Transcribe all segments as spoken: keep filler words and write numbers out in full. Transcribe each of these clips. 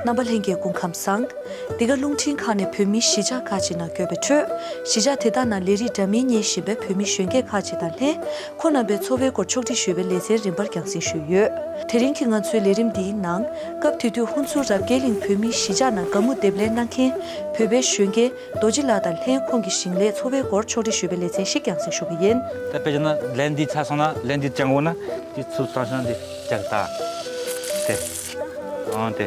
རྣམ་པ་ལྷན་རྒྱས་སྐུ་ཁམས་བཟང་། འདི་ག་རླུང་འཕྲིན་ཁང་ནས་བོད་མིའི་གཞིས་ཆགས་ཁག་ཅིག་ནང་བསྐྱོད་པའི་ཁྲོད། གཞིས་ཆགས་དེ་དག་ནང་ལས་རིགས་འདྲ་མིན་གཉེར་བཞིན་པའི་བོད་མི་གཞོན་སྐྱེས་ཁག་ཅིག་དང་ལྷན། ཁོང་རྣམ་པའི་འཚོ་བའི་སྐོར་ཕྱོགས་སྒྲིག་ཞུས་པའི་ལེ་ཚན་རིམ་པར་རྒྱང་སྲིང་ཞུས་ཡོད། དེ་རིང་གི་ང་ཚོའི་ལས་རིམ་འདིའི་ནང་། སྐབས་དེ་དུས་ཧུན་སུར་རབ་རྒྱས་གླིང་བོད་མིའི་གཞིས་ཆགས་ནང་དགའ་མོ་འདེབས་ལས་གནང་མཁན་བོད་པའི་གཞོན་སྐྱེས་རྡོ་རྗེ་ལགས་དང་ལྷན་ཁོང་གི་ཞིང་ལས་འཚོ་བའི་སྐོར་ཕྱོགས་སྒྲིག་ཞུས་པའི་ལེ་ཚན་ཞིག་རྒྱང་སྲིང་ཞུ་གི་ཡིན། ད་དཔེ་བྱས་ན་ལན་འདི་ཚར་སོང་ན་ལན་འདི་བཅང་དགོས་ན་འདི་ཚུར་བཏང་སོང་ན་འདི་བཅག་ད། དེ། ཨང་དེ།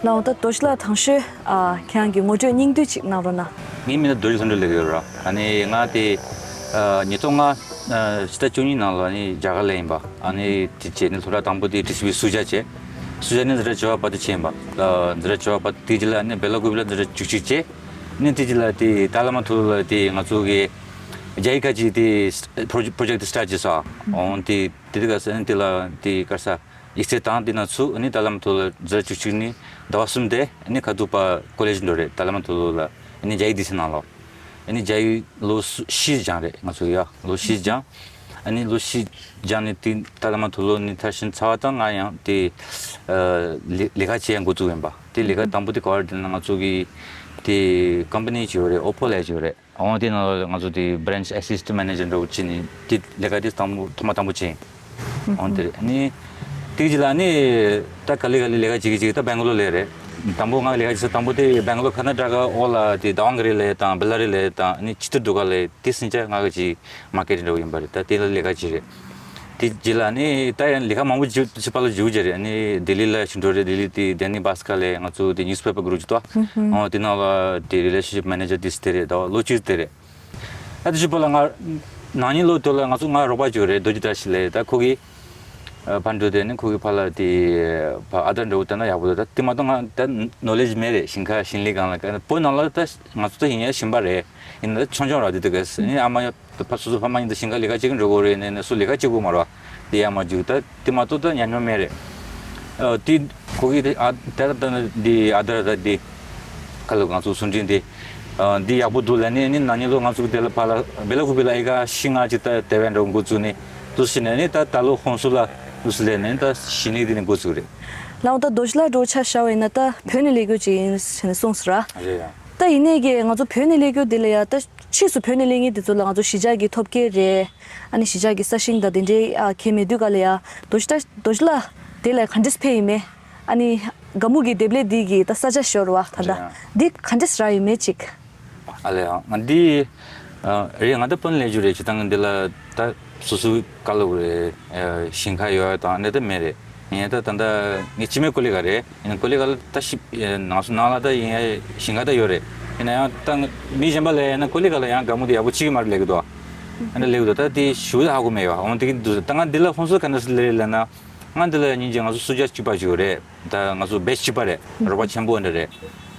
ལགས་འོང་། ད་རྡོ་རྗེ་ལགས་དང་ཤོས། ཨ། ཁྱེད་རང་གི་ངོ་སྤྲོད་སྙིང་བསྡུས་ཅིག་གནང་རོགས་གནང་། ངའི་མིང་ལ་རྡོ་རྗེ་ལྷུན་གྲུབ་ལབ་ཀྱི་ཡོད་ར། ཨ་ནི་ང་དེ། ཨ། ཉིས་སྟོང་ལྔ། ཨ། ཕྱི་ཟླ་བཅུ་གཉིས་ནང་ལ་ནི་རྒྱ་གར་ལ་ཡིན་པ། ཨ་ནི་དེ་བྱས་ནི་སློབ་གྲྭ་དང་པོ་དེ་ཊི་སི་བི་སུ་ཇཱ་བྱས། སུ་ཇཱ་ནི་འཛིན་གྲྭ་བཅུ་པ་བར་དུ་བྱས་ཡིན་པ། ཨ། འཛིན་གྲྭ་བཅུ་པ་བར་དུ་དེ་རྗེས་ལ་ནི་བེ་ལ་ཀུ་པི་ལ་འཛིན་གྲྭ་བཅུ་གཅིག་བྱས། ནི་དེ་རྗེས་ལ་དེ་ཏཱ་ལ་མ་ཐུ་ལ་དེ་ང་ཚོ་གི་རྒྱ་ཡིག་ཁ་ཅིག་དེ་པྲོ་ཇེག་དེ་སི་ཊཱཊ་བྱས་སོང་། འོང་དེ་དེ་དུས་སྐབས་སུ་ནི་དེ་ལ་དེ་ག་རེ་ཟ། ཡིག་ཚད་དང་དེ་ན་ཚུ་ནི་ཏཱ་ལ་མ་ཐུ་ལ་འཛིན་གྲྭ་བཅུ་གཅིག་ནི་ཟླ་བ་གསུམ་དེ་ནི་ཁ་ཐུག་པ་ཀོ་ལེཇ་འགྲོ་རེད། ཏཱ་ལ་མ་ཐུ་ལ་ནི་རྒྱ་ཡིག་དེ་ཚོ་ནང་ལོགས། ཨ་ནི་རྒྱ་ཡིག་ལོ་བཞི་སྦྱངས་རེད་ང་ཚོ་ཡ། ལོ་བཞི་སྦྱངས། ཨ་ནི་ལོ་བཞི་སྦྱངས་ནས་དེ་ཏཱ་ལ་མ་ཐུ་ལ་ནི་མཐར་ཕྱིན་ཚར་བ་དང་ང་ཡང་དེ། ཨ། ལས་ལས་ཀ་བྱེད་ཡ་འགོ་བཙུགས་ཡིན་པ། དེ་ལས་ཀ་དང་པོ་དེ་ག་བར་དེ་ན་ང་ཚོ་གི་དེ་ཀམ་པ་ནི་ཅིག་ཡོད་རེད། ཨོ་པོ་ལབ་ཅིག་ཡོད་རེད། འོང་དེ་ནང་ལ་ང་ཚོ་དེ་branch assistant manager འདྲ་བོ་བྱས་ནས་དེ་ལས་ཀ་དེ་དང་པོ་ཐོག་མ་དང་པོ་བྱས། འོང་དེ་རེད། ཨ་ནི་དེ་རྗེས་ལ་ནི་ད་ག་ལེ་ག་ལེ་ལས་ཀ་བྱེད་ཀྱི་བྱེད་ཀྱི་ད་སྦེང་ལོར་ལ་རེད། དང་པོ་ང་ལས་ཀ་བྱེད་ས་དང་པོ་དེ་སྦེང་ལོར་ཀར་ན་ཊ་ཀ་འོག་ལ་དེ་དཱ་ཝང་གི་རི་ལ་དང་བེ་ལ་རི་ལ་དང་ཨ་ནི་ཆི་ཏུར་དུར་ག་ལ་དེ་སུན་ཅ་ང་གི་ཅིག་མར་ཀེ་ཊིང་འདྲ་བོ་ཡིན་པ་རེད། ད་དེ་ལ་ལས་ཀ་བྱེད་རེད། དེ་རྗེས་ལ་ནི་ད་ཡང་ལས་ཀ་མང་པོ་བྱེད་ཕྱི་པ་ལ་བྱེད་དགོས་རེད། ཨ་ནི་ལྡི་ལི་ལ་ཞིག་འགྲོ་རེད། ལྡི་ལི་དེ་དེ་ནི་བྷ་སི་ཀར་ལ་ང་ཚོ་དེ་ནིའུ་སི་པེ་པར་གི་རུ་ཅིག་ཏོ། ཨོ་དེ་ནང་ལ་དེ་རི་ལེ་ཤན་ཤིབ་མེ་ནེ་ཇར་དེ་སུ་དེ་རེད། ད་ལོ་གཅིག་དེ་རེད། ད་དེ་ཞིག་པ་ལ་ང་ནང་ཉིན་ལོ་དེ་ལ་ང་ཚོ་ང་རོགས་པ་ཅིག་ཡོད་རེད། རྡོ་རྗེ་བཀྲ་ཤིས་ལབ། ད་ཁོ་གིས་ཕར་འགྲོ་དེ་ནི་ཁོ་གིས་ཕར་ལ་དེ་ཕར་ཨར་ཌར་འདྲ་བོ་བཏང་ན་ཡག་པོ་འདུག་ད་དེ་མ་གཏོགས་ང་ད་ནོ་ལེཇ་མེད་རེད། ཞིང་ཁ་ཞིང་ལས་སྒང་ལ་བོད་ནང་ལ་ད་ང་ཚོ་ད་ཡིན་ཡ་ཞིང་པ་རེད། ཡིན་ན་ད་ཆུང་ཆུང་ར་དེ་དུས་སྐབས་ཨ་ནི་ཨ་མ་ཕར་སོ་སོ་ཕ་མ་གཉིས་ད་ཞིང་ཁ་ལས་ཀ་བྱེད་ཀྱི་འགྲོ་དགོས་རེད། ནས་ནས་སུ་ལས་ཀ་བྱེད་དགོས་མ་རེད། དེ་ཡང་མ་འཇུག་ད་དེ་མ་གཏོགས་ད་ཉམས་མྱོང་མེད་རེད། ཨ་དེ་ཁོ་གིས་དེ་ཨ་ད་ད་ད་འདི་ཨ་ད་ད་འདི་ཁ་ལོ་ང་ཚོ་གསུང་འཕྲིན་དེ་ཨ་འདི་ཡག་པོ་འདུག་ལབ་ནས་ནི་ན་ནིང་ལོ་ང་ཚོ་དེ་ལ་ཕར་ལ་བེ་ལ་ཀུ་པི་ལ་ཨེ་ཀར་བཞི་ལྔ་ཅིག་ད་དེ་བས་འགྲོ་འགོ་བཙུགས་ནས་དུ་ཕྱིན་ནས་ནི་ད་ད་ལོ་ཧོན་སུར་ལ་དུ་སུ་ལས་ནས་ད་གཞི་ནས་དེ་ནས་འགོ་བཙུགས་རེད། ལགས་འོང་། ད་རྡོ་རྗེ་ལགས་འདྲ་བོ་ཆ་བཞག་པ་ཡིན་ན་ད་བོད་ནས་སླེབས་རྒྱུ་ཅིག་ཡིན་ཟེར་ནས་གསུངས་སོང་ར། རེད་ཡ། ད་ཡིན་ནའི་གི་ང་ཚོ་བོད་ནས་སླེབས་རྒྱུ་དེ་ལ་ཡ་ད་ཕྱིས་སུ་བོད་ནས་སླེབས་མཁན་དེ་ཚོ་ལ་ང་ཚོ་གཞིས་ཆགས་ཀྱི་ཐོབ་སྐལ་རེད། ཨ་ནི་གཞིས་ཆགས་ཀྱི་ས་ཞིང་དང་དེ་འདྲའི་ཨ་གལ་མེད་དུས་ག་ལ་ཡ་རྡོ་རྗེ་ད་རྡོ་རྗེ་ལགས་དེ་ལ་ག་འདྲས་ཕེབས་ཡིན་མེད། ཨ་ནི་དགའ་མོ་གི་འདེབས་ལས་འདི་གི་ད་ས་ཆ་ཞོར་བ་ད་ལྟ་རེད་ཡ། འདི་ག་འདྲས་རག་ཡིན་མེད་ཅིག་ཨ་ལས་ཡ། ང་འདི་ཨ་རེད། ང་ད་བོད་ནས་སླེབས་རྒྱུ་རེད། སྤྱིར་བཏང་འདི་ལ་ད་སོ་སོའི་བཀའ་སློབ་རེད། ཨ་ཞིང་ཁ་ཡོད་དང་འདི་ད་མེད་རེད། ཡིན་ད་ད་ལྟ་ངའི་སྤྱི་མེས་ཀོ་ལི་གྷལ་རེད། ཡིན་ཀོ་ལི་གྷལ་ལ་ད་ཤི་ནང་སོ་ནང་ལ་ད་ཡིན་ཡ་ཞིང་ཁ་ད་ཡོད་རེད། ཡིན་ན་ཡང་ད་མི་གཞན་པ་ལ་ཡིན་ན་ཀོ་ལི་གྷལ་ལ་ཡང་དགའ་མོ་དེ་ཡག་པོ་ཅིག་མ་རེད་ལབ་ཀྱི་འདུག་ཨ་ནི་ལབ་ཀྱི་འདུག་ད་དེ་ཞུ་ད་ཧ་གོ་མེད་ཡ། འོང་དེ་གི་འདུག་ད་ང་འདི་ལ་ཧོན་སུར་ག་འདྲ་སེ་སླེབས་ལབ་ན། ང་འདི་ལ་ཉིན་རྗེས་ང་ཚོ་སུ་ཇཱ་གཅིག་པ་ཅིག་ཡོད་རེད། ད་ང་ཚོ་བེ་ཆི་གཅིག་པ་རེད། རོགས་པ་ཆེན་པོ་འདྲ་རེད།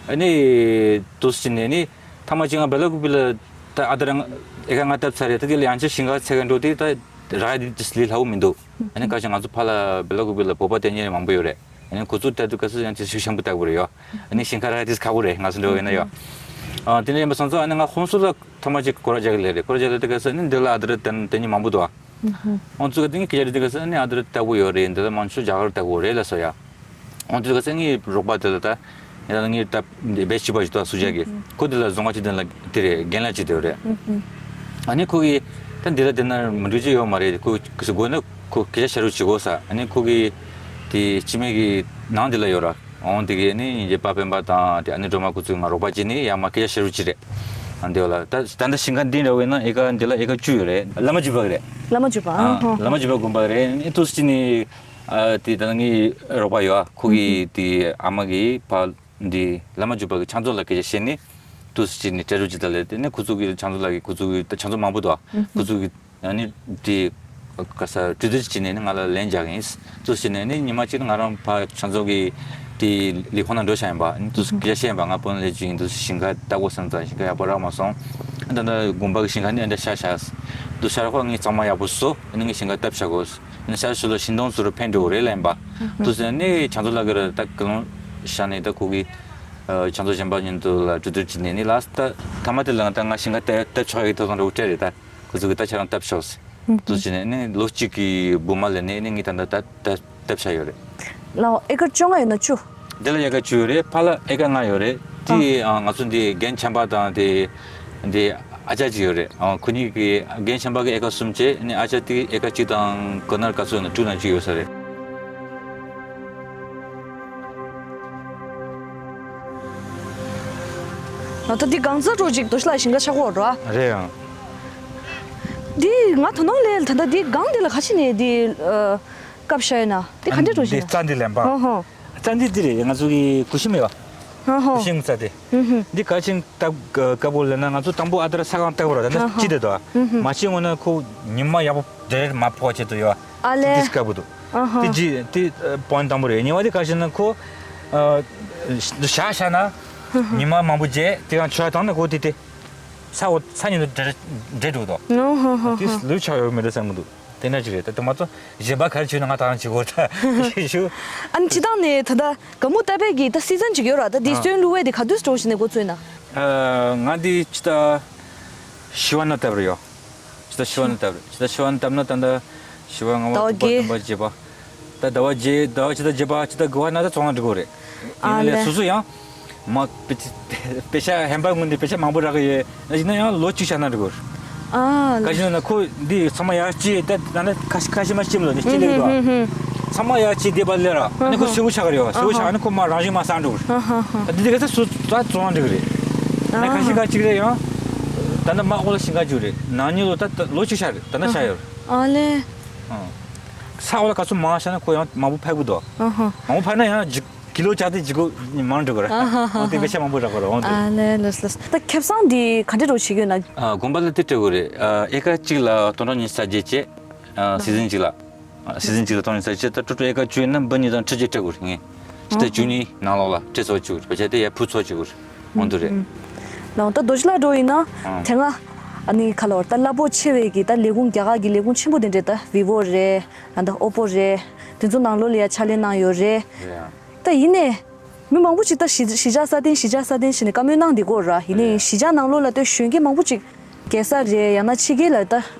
ཨ་ནི་དུ་སུ་ཅི་ནས་ནི་ཐ་མ་ཅིག་ང་བེ་ལ་ཀུ་པི་ལ་ད་ཨ་ད་རང་ཨེ་ཀར་ལྔ་བཏབ་ཚར་རེད། ད་དེ་ལ་ཡང་ཅིག་ཞིང་ཁ་འཚོལ་ག་འགྲོ་དུས་ད་རག་ཡ་དེ་ལས་སླ་པོ་མི་འདུག་ཨ་ནི་ཁ་ཅིག་ང་ཚོ་ཕར་ལ་བེ་ལ་ཀུ་པི་ལ་བོད་པ་བསྟེན་མཁན་མང་པོ་ཡོད་རེད། ཨ་ནི་ཁོ་ཚོ་ལྟ་དུས་ག་ཚོད་ཡང་ཅིག་ཤུགས་ཆེན་པོ་བཏབ་དགོས་རེད་ཡ། ཨ་ནི་ཞིང་ཁ་རག་ཡ་དེ་ཁག་པོ་རེད། ང་ཚོ་འདྲ་བོ་ཡིན་ན་ཡ། ཨ་དེ་འདྲ་ཡིན་པ་སོང་ཙང་ཨ་ནི་ང་ཧོན་སུར་ལ་ཐ་མ་ཅིག་སྐོར་ར་རྒྱག་གི་ལས་རེད། སྐོར་ར་རྒྱག་ལས་དུས་ག་ཚོད་ཨ་ནི་འདི་ལ་ཨ་ད་ར་བསྟེན་མཁན་མང་པོ་འདུག་ཨ། ཨང་ཚུགས་དེ་ངས་སྐད་ཆ་དེ་ག་ས་ནི་ཨ་དེར་ལྟ་བུ་ཡོད་རེད། འདི་ལ་མང་ཆུ་རྒྱ་གར་ལྟ་བུ་རེད་ལ་སོ་ཡ། ཨང་དེ་ག་ས་ངའི་རོགས་པ་དེ་ལ་ད་ངས་ད་ངའི་ད་བེད་སྤྱི་པ་ཞིག་ཏུ་སུ་རྒྱ་གི་ཁོ་དེ་ལ་བཟོ་ང་ཅི་དེ་ལ་དེ་རེད། རྒན་ལགས་ཅི་དེ་རེད། ཨ་ནི་ཁོ་གིས་ད་འདི་ལ་དེ་ན་མི་འགྲོ་ཅི་ཡོད་མ་རེད། ཁོ་གི་སུ་དགོས་ན་ཁོ་སྐད་ཆ་བཤད་རོགས་བྱེད་དགོས་ས། ཨ་ནི་ཁོ་གིས་དེ་སྤྱི་མེས་ཀྱི་ནང་དེ་ལ་ཡོད་ར། འོང་དེ་གས་ནི་ཡིན་གྱི་པ་སྤེན་པ་དང་དེ་ཨ་ནི་སྒྲོལ་མ་ཁོ་ཚོས་ང་རོགས་པ་བྱས་ནི་ཡར་མར་སྐད་ཆ་བཤད་རོགས་བྱས་རེད། ཨ་འདི་ལ་ད་ད་ལྟ་ཞིང་ཁ་འདི་འདྲ་བས་ན་ཨེ་ཀ་འདི་ལ་ཨེ་ཀ་བཅུ་ཡོད་རེད། བླ་མ་བརྒྱུད་པ་གི་རེད། བླ་མ་བརྒྱུད་པ། ཨ་ཧོ། བླ་མ་བརྒྱུད་པ་དགོན་པ་གི་རེད། ཨ་ནི་ཏུ་སི་ཅི་ནི་ཨ་དེ་ད་ངའི་རོགས་པ་ཡོད། ཨ་ཁོ་གི་དེ་ཨ་མ་གི་ཕ་འདི་བླ་མ་བརྒྱུད་པ་གི་ཕྱག་མཛོད་ལ་སྐད་ཆ་བཤད་ནི་ཏུ་སི་ཅི་ནི་སྤྲད་རོགས་བྱས་ད་ལས། དེ་ནི་ཁོ་ཚོ་གི་ཕྱག་མཛོད་ལ་གི་ཁོ་ཚོ་གི་ད་ཕྱག་མཛོད་མང་པོ་འདུག་ཨ་ཁོ་ཚོ་གི་ཨ་ནི་དེ་ག་ས་གྲོས་བསྡུར་བྱས་ནས་ནི་ང་ལ་ལན་རྒྱག་གི་ཡིན། ཏུ་སི་ཅི་ནས་ནི་ཉི་མ་གཅིག་ང་རང་ཕ་ཕྱག་མཛོད་ཀྱི་དེ་ལས་ཁུངས་ནང་འགྲོ་བཞག་ཡིན་པ། ཨ་ནི་ཏུ་སི་སྐད་ཆ་བཤད་ཡིན་པ། ང་བོད་ནས་སླེབས་རྒྱུ་ཡིན། ཏུ་སི་ཞིང་ཁ་ལྟ་དགོས་བསམ་ཙང་ཞིང་ཁ་ཡག་པོ་རག་མ་སོང་། ཨ་ད་ད་དགོན་པ་གི་ཞིང་ཁ་ནི་ཨ་འདྲ་ཤ་ཤ་ཏུ་ཤར་ཁོ་ངས་གཙང་མ་ཡག་པོ་བཟོ། ཨ་ནི་ངས་ཞིང་ཁ་བཏབ་བཞག་གོ། ཨ་ནི་ཤར་ཤུ་ལ་ཤིང་སྡོང་ཚུར་ཕན་འགྲོ་རེད་ལ་ཡིན་པ། ཏུ་སི་ནི་ཕྱག་མཛོད་ལ་གི་ར་ད་ཀི་ལོང་བཞག་ནས་ད་ཁོ་གི་ཕྱག་མཛོད་གཞན་པ་མཉམ་དུ་ལ་གྲོས་བསྡུར་བྱས་ནས་ནི་ལ་ད་ཐ་མ་དེ་ལ་ད་ང་ཞིང་ཁ་བཏབ་བཏབ་ཆོག་ཡག་ཐོབ་ཐང་འགྲོ་སྤྲད་རེད། ད་ཁོ་ཚོ་གི་ད་ཁྱེད་རང་བཏབ་ཤོག་ཟེར། དུ་བྱས་ནས་ནི་ལོ་གཅིག་གི་སྦུག་མ་ལ་ནས་ནི་ངས་ད་ལྟ་ད་ད་བཏབ་བཞག་ཡོད་རེད། ལའོ་ཨེ་ཀར་བཅོ་ལྔ་ཡོད་ན་བཅུ། འདི་ལ་ཨེ་ཀར་བཅུ་ཡོད་རེད། ཕར་ལ་ཨེ་ཀར་ལྔ་ཡོད་རེད། དེ་ཨ་ང་ཚོ་འདི་རྒན་ཆེན་པ་དང་དེ་འདི་ཨ་ཅག་ཅིག་ཡོད་རེད། ཨ་ཁོ་གཉིས་ཀྱི་རྒན་ཆེན་པ་གི་ཨེ་ཀར་གསུམ་བྱས་ནི་ཨ་ཅག་དེ་ཨེ་ཀར་གཅིག་དང་གོ་ནར་ག་ཚོད་ཡོད་ན་དྲུག་དང་གཅིག་ཡོད་ས་རེད། ང་ད་འདི་གང་ཚ་འགྲོ་ཅིག་དོ་ཤི་ལ་ཞིང་ཁ་ཆག་གོ་ར། རེད་ཡང་། འདི་ང་ད་ནང་ལས་ད་ད་འདི་གང་འདི་ལ་ཁ་ཕྱི་ནས་འདི་ཨ་བཀབ་ཤ་ཡོད་ན་འདི་ག་འདྲས་འགྲོ་ཞིག་ན། འདི་རྩ་འདི་ལེན་པ། ཧོ་ཧོ། རྩ་འདི་འདི་རེད། ང་ཚོ་གི་གུ་ཤིང་མེད་པ། ཧོ་ཧོ། གུ་ཤིང་རྩ་དེ། ཧུམ་ཧུམ། འདི་ག་ཅིང་བཏབ་དཀའ་པོ་ལབ་ན་ང་ཚོ་དང་པོ་ཨ་ད་ར་ས་ཁང་བཏབ་པ་ར་ད་ནི་ཧ་ཧ། ཅི་དེ་དོ། ཧུམ་ཧུམ། མ་ཅི་འོ་ན་ཁོ་ཉི་མ་ཡག་པོ་དེར་མ་ཕོག་ཆེད་དུ་ཡོད། ཨ་ལེ། དེ་དཀའ་པོ་འདུག་ཨ་ཧ། དེ་ཇི་དེ་པོ་ཡིན་དང་པོ་རེད། གཉིས་པ་དེ་ག་ཞེ་ན་ཁོ་ཨ་ཞག་ཞག་ན་ཉི་མ་མང་པོ་རྗེས་དེ་ཡང་ཆོས་བཏང་ན་ཁོ་དེ་དེ་ས་འོ་ས་ཉིན་དུ་འདྲེ་འདྲེ་འགྲོ་དོ། ཨ་ཧ་ཧ་ཧ། དེ་ལུས་ཆགས་ཡོད་མི་འདྲ་བསམ་གི་འདུག་དེ་འདྲ་ཅིག་རེད། ད་དེ་མ་གཏོགས་གཞན་པ་ག་རེ་བྱས་ན་ང་ད་རང་བྱེད་དགོས་ད་ཞུ། ཨ་ནི་སྤྱི་བཏང་ནས་ད་ལྟ་དགའ་མོ་བཏབ་པའི་གི་ད་སི་ཛན་ཅིག་ཡོད་ར། ད་དེ་ཨ། སོན་བླུག་པའི་དེ་ག་དུས་འགྲོ་ཞིག་ནས་འགོ་ཚུགས་ན། ཨ། ང་འདི་ཅི་ད་ཤི་བ་ན་བཏབ་རེད་ཡོ། ཅི་ད་ཤི་བ་ན་བཏབ་རེད། ཅི་ད་ཤི་བ་ན་བཏབ་ན་ད་ད་ཤི་བ་ལྔ་པ་ཟླ་བ་དགུ་པ་བརྒྱད། བདུན་པ་བརྒྱད་པ། ད་ཟླ་བ་བརྒྱད་ཟླ་བ་ཅི་ད་བརྒྱད་པ་ཅི་ད་དགུ་པ་ན་ད་བཙོང་ན་འགྲིག་གོ་རེད། ཨ་ཡིན་ན་ལས་ལེ། སོ་སོ་ཡང་མ་དཔེ་ཆ་དཔེ་ཆ་ཧན་པ་ངོས་འདི་དཔེ་ཆ་མང་པོ་རག་གི་ཡོད། ཡིན་ན་ཡང་ལོ་གཅིག་བཞག་ན་འགྲིག་གོ། ཨ་ལེ། ག་ཞིག་ན་ཁོ་འདི་ཚང་མ་ཡར་ཅི་ད་ད་ནི་ཁ་ཤི་ཁ་ཤི་མ་ཤི་མ་ལོ་ནི་ཅི་ལེགས་དོ། ཚང་མ་ཡར་ཅི་བསྡད་པ་ལས་ར་ནི་ཁོ་སེའུ་ཆགས་གི་རེད་བ། སེའུ་ཆགས་ནི་ཁོ་མ་རང་བཞིན་མ་སང་འགྲིག་གོ། ཨ་འདི་འདི་ག་ཚ་སུ་ད་བཙོང་འགྲིག་གི་རེད། ནི་ཁ་ཤི་ཁ་ཅིག་རེད་ཡང་། ད་ནི་མ་འོ་ལ་ཤིང་ཁ་ཅིག་རེད། ནང་ཉིད་ལོ་ད་ལོ་གཅིག་ཆགས་རེད། ད་ནི་ཆགས་ཡོད། ཨ་ལེ། ས་འོ་ལ་ག་ཚོད་མང་ཤ་ན་ཁོ་ཡང་མང་པོ་ཕལ་གི་འདུག་ཨ་ཧ། མང་པོ་ཕལ་ན་ཡང་ཇི་ཀི་ལོ་བཅག་དེ་ཇི་གོ་མང་འགྲོ་གི་ར། ཨ་ཧ་ཧ་ཧ། འོ་དེ་བེ་ཤ་མང་པོ་རག་གི་ར་འོ་དེ། ཨ་ལེ་ལེ་ལེ། ད་ཁེ་བཟང་འདི་ག་འདྲ་རོ་བྱེད་ཀྱི་ཡོད་ན། ཨ་དགོན་པ་ལ་དེ་སྤྲད་དགོས་རེད། ཨ་ཨེ་ཀར་གཅིག་ལ་སྟོང་ཕྲག་ཉི་ཤུ་རྩ་བརྒྱད་བཅས། ཨ་སི་ཛན་གཅིག་ལ། ཨ་སི་ཛན་གཅིག་ལ་སྟོང་ཉི་ཤུ་རྩ་བརྒྱད་ད་ཀྲུ་ཀྲུ་ཨེ་ཀར་བཅུ་ཡིན་ན་འབུ་གཉིས་དང་ཁྲི་གཅིག་སྤྲད་དགོས་རེད་ངས། ཕྱི་ཟླ་བཅུ་གཉིས་ནང་ལོགས་ལ་སྤྲད་ཚར་བཅུག་རེད། བ་ཅག་དེ་ཡར་ཕུ་ཚར་བཅུག་རེད། འོ་འདུག་རེད། ལའོ་ད་རྡོ་རྗེ་ལ་འགྲོ་ཡིན་ན། ཨང་། དེ་སྔ་ཨ་ནི་ཁ་ལོར་ད་རླབས་པོ་ཆེ་བའི་གི་ད་ལས་ཁུངས་རྒྱ་གར་གི་ལས་ཁུངས་ཆེན་པོ་དེ་འདྲས་ད་བི་བོ་རེད། ཨ་ད་ཨོ་པོ་རེད། དེ་ཚོ་ནང་ལོགས་ལ་ཡ་ཕྱག་ལས་གནང་ཡོད་རེད། རེད་ཨང་། ད་ཡིན་ནས། མི་མང་པོ་ཅིག་ད་གཞིས་གཞིས་ཆགས་སྲ་བརྟན་གཞིས་ཆགས་སྲ་བརྟན་ཞེས་ནས་བཀའ་མོལ་གནང་བསྡད་ཀྱི་ཡོད་ར། ཡིན་ནའི་རེད། གཞིས་ཆགས་ནང་ལོགས་ལ་ལྟོས་གཞོན་སྐྱེས་མང་པོ་ཅིག་རྒྱལ་ས་རེད་ཡང་ན་ཕྱི་རྒྱལ་ལ་ད་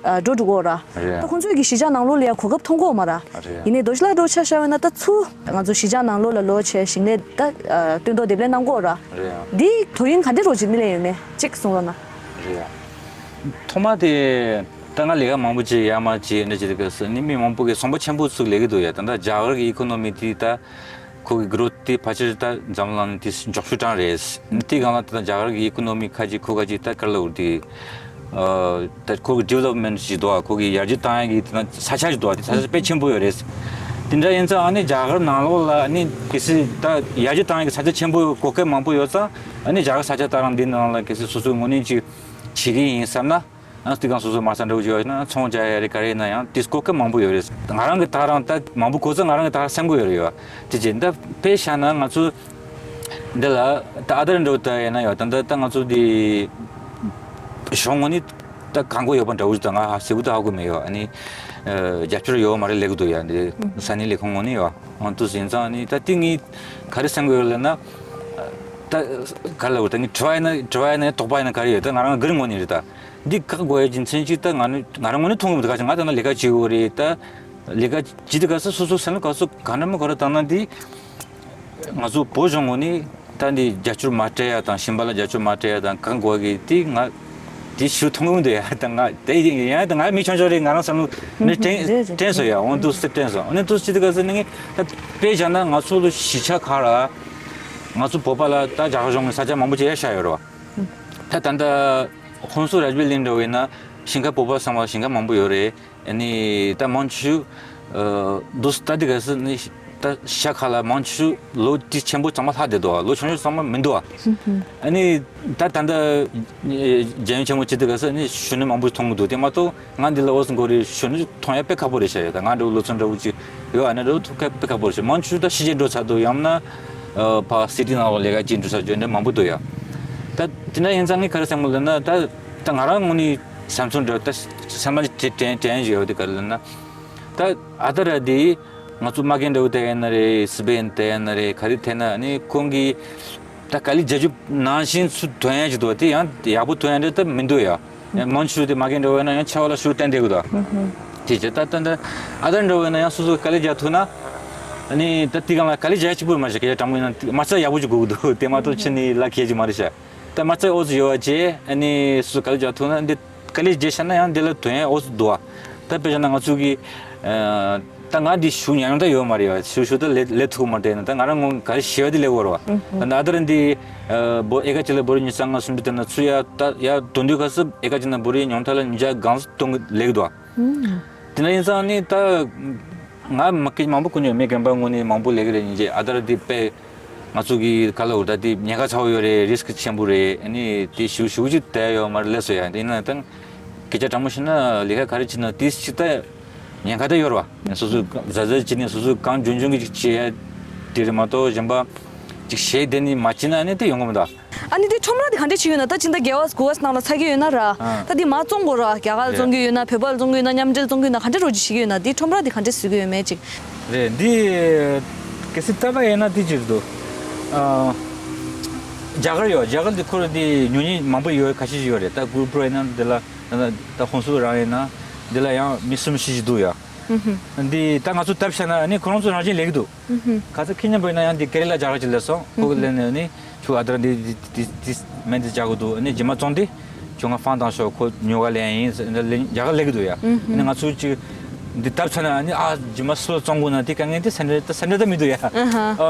འགྲོ་འགྲོ་གི་ཡོད་ར། རེད། ད་ཁོང་ཚོས་ཀྱི་གཞིས་ཆགས་ནང་ལོགས་ལ་ཡང་གོ་སྐབས་མཐོང་གི་ཡོད་མ་ར། རེད། ཡིན་ནའི་རྡོ་རྗེ་ལ་འགྲོ་ཆ་བཞག་པ་ཡིན་ན་ད་ཚུར་ང་ཚོ་གཞིས་ཆགས་ནང་ལོགས་ལ་ལོག་བྱས་ཞིང་ལས་ད་སྟོན་ཐོག་འདེབས་ལས་གནང་གི་ཡོད་ར། རེད། འདིའི་དོ་དབྱིངས་ག་འདྲས་རོགས་ཅིག་སྣེ་ལེན་ཡོད་མེད་ཅིག་གསུང་རོགས་གནང་། རེད། ཐོག་མ་དེ་ད་ང་ལས་ཀ་མང་པོ་བྱས་ཡ་མ་བྱས་འདྲ་བྱས་དུས་སྐབས་སུ་ནི་མི་མང་པོ་གིས་ཚོང་པ་ཆེན་པོ་ཚུགས་ལས་ཀྱི་འདུག་ཡ། ད་ལྟ་རྒྱ་གར་གྱི་ཨི་ཀོ་ནོ་མི་དེ་ད། ཁོ་གི་གྷི་རོ་ཐི་དེ་ཕལ་ཆེར་ད་འཛམ་གླིང་ནས་དེ་མགྱོགས་ཤོས་གྲངས་རེད། དེ་སྒང་ལ་ད་ལྟ་རྒྱ་གར་གྱི་ཨི་ཀོ་ནོ་མི་ཁ་ཅིག་ཁོ་ཁ་ཅིག་ད་ག་རེ་ལབ་དགོས་རེད་དེ། ཨ་ད་ཁོ་གི་ཌི་ཝེ་ལོབ་མེན་ཊི་ཞིག་འདུག་ཨ། ཁོ་གི་ཡར་རྒྱས་བཏང་ཡག་གི་དེ་ན་ས་ཆ་ཞིག་འདུག་ཨ། དེ་ས་ཆ་དཔེ་ཆེན་པོ་ཡོད་རེད། དེ་འདྲ་ཡིན་ཙང་ཨ་ནི་རྒྱ་གར་ནང་ལོགས་ལ་ཨ་ནི་གལ་སྲིད་ད་ཡར་རྒྱས་བཏང་ཡག་གི་ས་ཆ་ཆེན་པོ་གོ་སྐབས་མང་པོ་ཡོད་ཙང་ཨ་ནི་རྒྱ་གར་ས་ཆ་ད་རང་འདི་ནང་ལ་གལ་སྲིད་སོ་སོའི་ངོས་ནས་ཅིག་བྱེད་ཀྱི་ཡིན་བསམ་ན། ཨ་དེ་གང་སོ་སོ་མ་རྩ་འདྲ་བོ་ཅིག་ཡོད་ན་ཚོང་རྒྱག་ཡ་རེད་ག་རེ་ཡིན་ན་ཡང་དེ་གོ་སྐབས་མང་པོ་ཡོད་རེད། ང་རང་གི་ད་རང་ད་མང་པོ་གོ་ཚོད་ང་རང་གི་ད་རང་སེམས་ཁོ་ཡོད་རེད་ཡོད། དེ་བྱས་ད་དཔེ་བཞག་ན་ང་ཚོ་འདི་ལ་ད་ཨ་དར་འདྲ་བོ་ད་ཡིན་ན་ཡོད་ད་ད་ད་ང་ཚོ་འདི་གཞུང་ངོས་ནས་ད་གང་གོ་ཡོད་པ་འདྲ་བོ་ཞིག་ད་ང་ཧ་གསལ་པོ་ད་ཧ་གོ་མེད་ཡོད། ཨ་ནི་རྒྱབ་སྐྱོར་ཡོད་མ་རེད་ལབ་ཀྱི་འདུག་ཡ། འདི་ས་གནས་ལས་ཁུངས་ངོས་ནས་ཡོད། ཨང་དུ་ཟིན་ཙང་ཨ་ནི་ད་དེ་ངས་ག་རེ་སེམས་ཁོ་ཡོད་ལབ་ན་ད་ག་རེ་ལབ་དགོས་ད་ངས་དྲི་བ་ཡིན་ན་དྲི་བ་ཡིན་ན་དོགས་པ་ཡིན་ན་ག་རེ་ཡོད་ད་ང་རང་སྒེར་ངོས་ནས་རེད་ད། འདི་བཀག་དགོས་ཡ་རྒྱུ་མཚན་གཅིག་ད་ང་ནི་ང་རང་ངོས་ནས་མཐོང་གི་མི་འདུག་ག་ཅིག་ང་ད་ནི་ལས་ཀ་བྱེད་དགོས་རེད་ད། ལས་ཀ་བྱེད་དུས་ག་ས་སོ་སོ་སེམས་ལ་ག་སོ་ག་འདྲ་མི་ག་རེ་བཏང་ན་འདི་ང་ཚོ་བོད་གཞུང་ངོས་ནས་ད་འདི་རྒྱབ་སྐྱོར་མ་སྤྲད་ཡ་དང་གཞན་པ་ལ་རྒྱབ་སྐྱོར་མ་སྤྲད་ཡ་དང་བཀག་དགོས་གི་དེ་ང་དེ་ཞུ་མཐོང་གི་མི་འདུག་ཡ། ད་ང་དེ་ཡིན་ཡང་ད་ང་མི་ཆུང་ཆུང་རེད། ང་རང་བསམ་བློ་ནི་དྲན་རེད་རེད། དྲན་སོང་ཡ། འོ་འདུག་སེ་དྲན་སོང་། འོ་ནི་འདུག་སེ་དེ་ག་ས་ནི་ད་དཔེ་བཞག་ན་ང་ཚོ་ལ་གཞིས་ཆགས་ཁག་ལ་ང་ཚོ་བོད་པ་ལ་ད་རྒྱ་གར་གཞུང་ངོས་ས་ཆ་མང་པོ་ཅིག་ཡ་བཞག་ཡོད་རེད་བ། ད་ད་ལྟ་ཧོན་སུར་རཱཇ་བི་གླིང་འདྲ་བོ་ཡིན་ན་ཞིང་ཁ་བོད་པ་ཚང་མ་ཞིང་ཁ་མང་པོ་ཡོད་རེད། ཨ་ནི་ད་མང་ཆེ་ཤོས་ཨ་འདུག་སེ་ད་འདི་ག་ས་ནི་ད་ཤ་ཁ་ལ་མང་ཆེ་ཤོས་ལོ་དེ་ཆེན་པོ་ཚང་མ་ལྷག་བསྡད་འདུག་ལོ་ཆུང་ཆུང་ཚང་མ་མི་འདུག་ཨ་ནི་ད་ད་ལྟ་རྒྱལ་ཡུམ་ཆེན་མོ་སྤྱི་འདི་ག་ས་ནི་གཞོན་ནུ་མང་པོ་མཐོང་གི་འདུག་དེ་མ་གཏོགས་ང་འདི་ལ་འོ་སི་མགོ་རེ་གཞོན་ནུ་མཐོང་ཡ་དཔེ་ཁག་པོ་རེད་ཤག་ཡ། ད་ང་འདྲ་བོ་ལོ་ཚོད་འདྲ་བོ་ཅིག་ཡོད། ཨ་ནི་འདྲ་བོ་ཐུག་དཔེ་ཁག་པོ་རེད་ཤག་མང་ཆེ་ཤོས་ད་ཕྱི་རྒྱལ་འགྲོ་ཚར་འདུག་ཡང་ན་ཕ་སི་ཊི་ནང་ལ་ལས་ཀ་ཅིག་འགྲོ་ཚར་འདུག་འདྲ་མང་པོ་འདུག་ཡ། ད་དེ་འདྲ་ཡིན་ཙང་ངས་ག་རེ་བསམ་གི་ལབ་ན་ད་ད་ང་རང་ངོས་ནས་བསམ་ཚུལ་འདྲ་ད་བསམ་པ་དྲན་དྲན་ཞིག་ཡོད་དེ་ག་རེ་ལབ་ན། ད་ཨ་ད་ར་དེ་ང་ཚོ་མ་རྒན་འདྲ་བོ་དེ་ཡིན་ན་རེད། སི་པན་དེ་ཡིན་ན་རེད། ག་རེ་དེ་ན་ནི་ཁོང་གིས་ད་ག་ལེ་རྒྱབ་སྐྱོར་ནང་བཞིན་ཚུར་ཐོན་ཡ་ཅིག་འདུག་དེ་ཡང་ཡག་པོ་ཐོན་ཡ་འདྲ་ད་མི་འདུག་ཡ། ཡང་མང་ཆུ་དེ་མ་གི་འགྲོ་བས་ན་ཡང་ཆ་བ་ལ་ཤུགས་བསྟན་བསྡད་དགོས་དོ། དེ་བྱས་ད་ད་ད་ཨ་ད་འགྲོ་བས་ན་ཡང་སོ་སོ་དཀའ་ལས་རྒྱག་ཐུབ་ན། ཨ་ནི་ད་དེ་གང་ལ་དཀའ་ལས་རྒྱག་གཅིག་པུ་མ་བྱེད་ཀྱི་དྲང་མོ་ཡིན་ན་མ་རྩ་ཡག་པོ་ཅིག་དགོས་ཀྱི་འདུག་དེ་མ་གཏོགས་ཕྱི་ནས་ལ་ཁེལ་གྱི་མ་རེད་ཤག་ད་མ་རྩ་ཨོ་ཙི་ཡོད་བ་བྱས་ཨ་ནི་སོ་སོ་དཀའ་ལས་རྒྱག་ཐུབ་ན་འདི་དཀའ་ལས་རྒྱག་བྱས་ན་ཡང་འདི་ལ་དོན་ཡང་ཨོ་ཙི་འདུག་བ། ད་དཔེ་བཞག་ན་ང་ཚོ་གི་ད་ང་འདི་ཞུ་ཉན་ཡོང་ད་ཡོད་མ་རེད་བ། ཞུ་ཞུ་ད་ལས་ལས་ཐུབ་མ་རེད་ན་ད་ང་རང་ངོ་ག་རེ་ཞེ་བ་འདི་ལས་བོར་བ། ད་ན་ཨ་ད་ར་འདི་ཨ་བོ་ཨེ་ཀ་གཅིག་ལ་བོ་རི་ཉི་ཤུ་རྩ་ལྔ་སུམ་ཅུ་དེ་ན་ཚུར་ཡ་ད་ཡ་དོན་དུས་ག་སུ་ཨེ་ཀ་གཅིག་ན་བོ་རི་ཉོང་ཐ་ལ་ཉིས་བརྒྱ་གང་སུ་གཏོང་གི་ལེགས་འདུག་དེ་ན་ཡིན་ཙང་ནི་ད་ང་མ་སྐད་མང་པོ་ཀུན་ཡོད་མེད་རྒན་པ་ངོ་ནས་མང་པོ་ལེགས་རེད་ཉིན་རྗེས་ཨ་ད་ར་འདི་དཔེ་ང་ཚོ་གི་ག་ལ་འུར་ད་འདི་ཉེན་ཁ་ཚ་བོ་ཡོད་རེད། རི་སི་ཀི་ཆེན་པོ་རེད། ཨ་ནི་དེ་ཞུ་ཞུ་ཅིག་བསྡད་ཡོད་མ་རེད་ལས་སོ་ཡ་དེ་ཡིན་ན་ད་སྐད་ཆ་དྲང་མོ་བཤད་ན་ལས་ཀ་ག་རེ་བྱེད་ན་དེ་ཅིག་ད། ཉེན་ཁ་དེ་ཡོད་རེད་བ། སོ་སོ་གཟབ་གཟབ་བྱས་ནས་སོ་སོ་གང་འཇོན་འཇོན་གྱི་ཅིག་བྱེད་ཡ་དེ་རེད་མ་གཏོགས་གཞན་པ་ཅིག་ཞེད་བསྡད་ནས་མ་བྱེད་ན་ནི་དེ་ཡོང་གི་མི་འདུག་ཨ་ནི་དེ་ཁྲོམ་ར་དེ་ག་འདྲས་བྱེད་ཡོད་ན། ད་ཕྱི་ཟླ་བརྒྱད་པ་དགུ་པ་ནང་ལ་ཚ་གི་ཡོད་ན་ར། ཨ། ད་དེ་མ་བཙོང་དགོས་ར། རྒྱ་གར་རེད། བཙོང་གི་ཡོད་ན་བོད་པར་བཙོང་གི་ཡོད་ན་མཉམ་འབྲེལ་བཙོང་གི་ཡོད་ན་ག་འདྲས་རོགས་ཅིག་བྱེད་ཀྱི་ཡོད་ན། དེ་ཁྲོམ་ར་དེ་ག་འདྲས་བཟོ་གི་ཡོད་མེད་ཅིག་རེད་འདི། གལ་སྲིད་ད་བ་ཡིན་ན་དེ་ཅིག་འདུག་ཨ། རྒྱ་གར་ཡོད། རྒྱ་གར་དེ་ཁོ་ར་དེ་ཉོ་མཁན་མང་པོ་ཡོད། ཁ་ཤས་ཤིག་ཡོད་རེད། ད་གུར་པྲོ་ཡིན་ན་འདི་ལ་ད་ཧོན་སུར་རང་ཡིན་ན་འདི་ལ་ཡང་མི་གསུམ་བཞི་ཞིག་འདུག་ཡ། འདི་ད་ང་ཚོ་ལྟ་བྱས་ན་ནི་ཁོ་རང་ཚོ་རང་བཞིན་ལེགས་འདུག་ག་ཚོད་ཁྱི་ཉམས་པོ་ཡིན་ན་ཡང་འདི་ཀེ་རེ་ལ་རྒྱ་གར་གྱི་ལས་སོང་ཁོ་གི་ལས་ནས་ནི་ཁྱོད་ཨ་དར་འདི་འདི་འདི་འདི་མེད་འདི་རྒྱག་གི་འདུག་ནི་རྗེས་མ་བཙོང་དེ་ཁྱོད་ང་ཕང་བཏང་ཤོག་ཁོ་ཉོ་ག་ལེན་ཡིན་ཟེར་འདི་ལེན་རྒྱ་གར་ལེགས་འདུག་ཡ། ནི་ང་ཚོ་ཅིག་འདི་ལྟ་བྱས་ན་ནི་ཨ་རྗེས་མ་སུ་ལ་བཙོང་དགོས་ན་དེ་དཀའ་ངལ་དེ་སེམས་ཁྲལ་ད་སེམས་ཁྲལ་ད་མི་འདུག་ཡ། ཨ་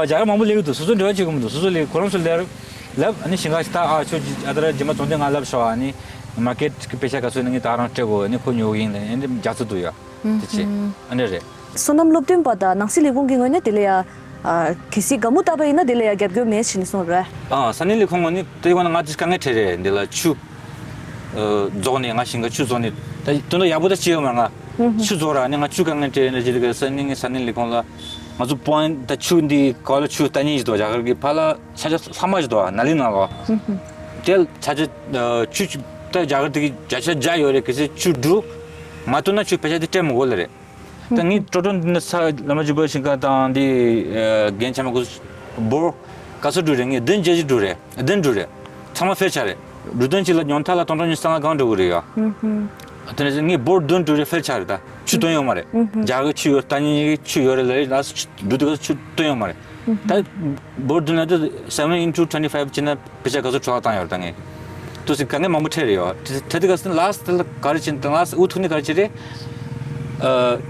རྒྱ་གར་མང་པོ་ལེགས་འདུག་སོ་སོ་འབྲེལ་བ་བྱེད་གི་མི་འདུག་སོ་སོ་ལས་ཁོ་རང་ཚོ་ལས་ལབ་ནི་ཞིང་ཁ་ཞིག་ད་ཨ་ཁྱོད་ཨ་དར་རྗེས་མ་བཙོང་དེ་ང་ལབ་ཤོག་ཨ་ནི་མ་ཀེ་ཊི་གི་པེ་ཤ་ག་ཚོད་ནི་ངས་ད་རང་སྤྲད་དགོས་ནི་ཁོ་ཉོ་གི་ཡིན་ལ་ནི་རྒྱ་མཚོ་འདུག་ཡ། དེ་ཆེ། ཨ་ནི་རེད། སོ་ནམ་སློབ་སྟོན་པ་དང་ནང་སྲིད་ལས་ཁུངས་ཀྱི་ངོས་ནས་དེ་ལ་ཡ། ཨ། གལ་སྲིད་དགའ་མོ་བཏབ་པ་ཡིན་ན་དེ་ལ་ཡ་རྒྱབ་སྐྱོར་མེད་ཟེར་ནས་གསུངས་རེད། ཨ། ས་གནས་ལས་ཁུངས་ངོས་ནས་དེ་ཡོང་ན་ང་ཅིག་དཀའ་ངལ་འཕྲད་རེད། འདི་ལ་ཆུ། ཨ། རྫོགས་ནས་ང་ཞིང་ཁ་ཆུ་རྫོགས་ནས་ད་དོན་དག་ཡག་པོ་ད་ཅི་ཡོད་མ་ང་། ཆུ་རྫོགས་ར་ནས་ང་ཆུ་དཀའ་ངལ་འཕྲད་ཡོད་ན་ཅི་ལ་ག་ས་གནས་ངའི་ས་གནས་ལས་ཁུངས་ལ་ང་ཚོ་པོན་ད་ཆུ་འདི་ག་ལ་ཆུ་ལྟ་ཉིན་ཞིག་འདུག་རྒྱ་གར་གྱི་ཕ་ལ་ས་ཆ་ལྷག་མ་ཞིག་འདུག་ནཱ་ལི་ནང་ལ། དེ་ས་ཆ་ཆུ་ད་རྒྱ་གར་དེ་གི་བརྒྱ་ཆ་བརྒྱ་ཡོད་རེད། གལ་སྲིད་ཆུ་འགྲོ་མ་ཐུབ་ན་ཆུ་ཕལ་ཆེར་དེ་སྤྲད་མི་དགོས་ལ་རེད། ད་ངས་ཀྲོ་ཀྲོ་འདི་ནས་ས་བླ་མ་བཅུ་པ་ཞིང་ཁ་དང་འདི་རྒན་ཆ་མ་ཀུ་འབོར་ག་ཚོད་འགྲོ་རེད། ངས་བདུན་བརྒྱད་ཅིག་འགྲོ་རེད། བདུན་འགྲོ་རེད། ཚང་མ་ཕལ་ཆ་རེད། འགྲོ་དོན་ཅིག་ལ་ཉོན་ཐ་ལ་སྟོང་ཕྲག་ཉི་ཤུ་རྩ་ལྔ་གང་འགྲོ་གི་རེད་ཡ། དེ་ནས་ངས་འབོར་བདུན་འགྲོ་རེད། ཕལ་ཆ་རེད། ད་ཆུ་བཏོན་ཡོད་མ་རེད། རྒྱ་གི་ཆུ་ཡོད་ད་ཉིན་གི་ཆུ་ཡོད་རེད་ལ་རེད། ལ་འགྲོ་དུས་ག་ཆུ་བཏོན་ཡོད་མ་རེད། ད་བོར་བདུན་ལ་དེ་seven into twenty five བྱས་ན་ཕལ་ཆེར་ག་ཚོད་འཕྲོ་བརླག་བཏང་ཡོད་རེད་ད་ངས། དུས་སུ་དཀའ་ངལ་མང་པོ་འཕྲད་རེད་ཡོད། དེ་དེ་དུས་ག་ཚོད་ལ་སི་ལ་ག་རེ་བྱས་ན་ལ་སི་འུ་ཐུག་ནས་ག་རེ་བྱས་རེད།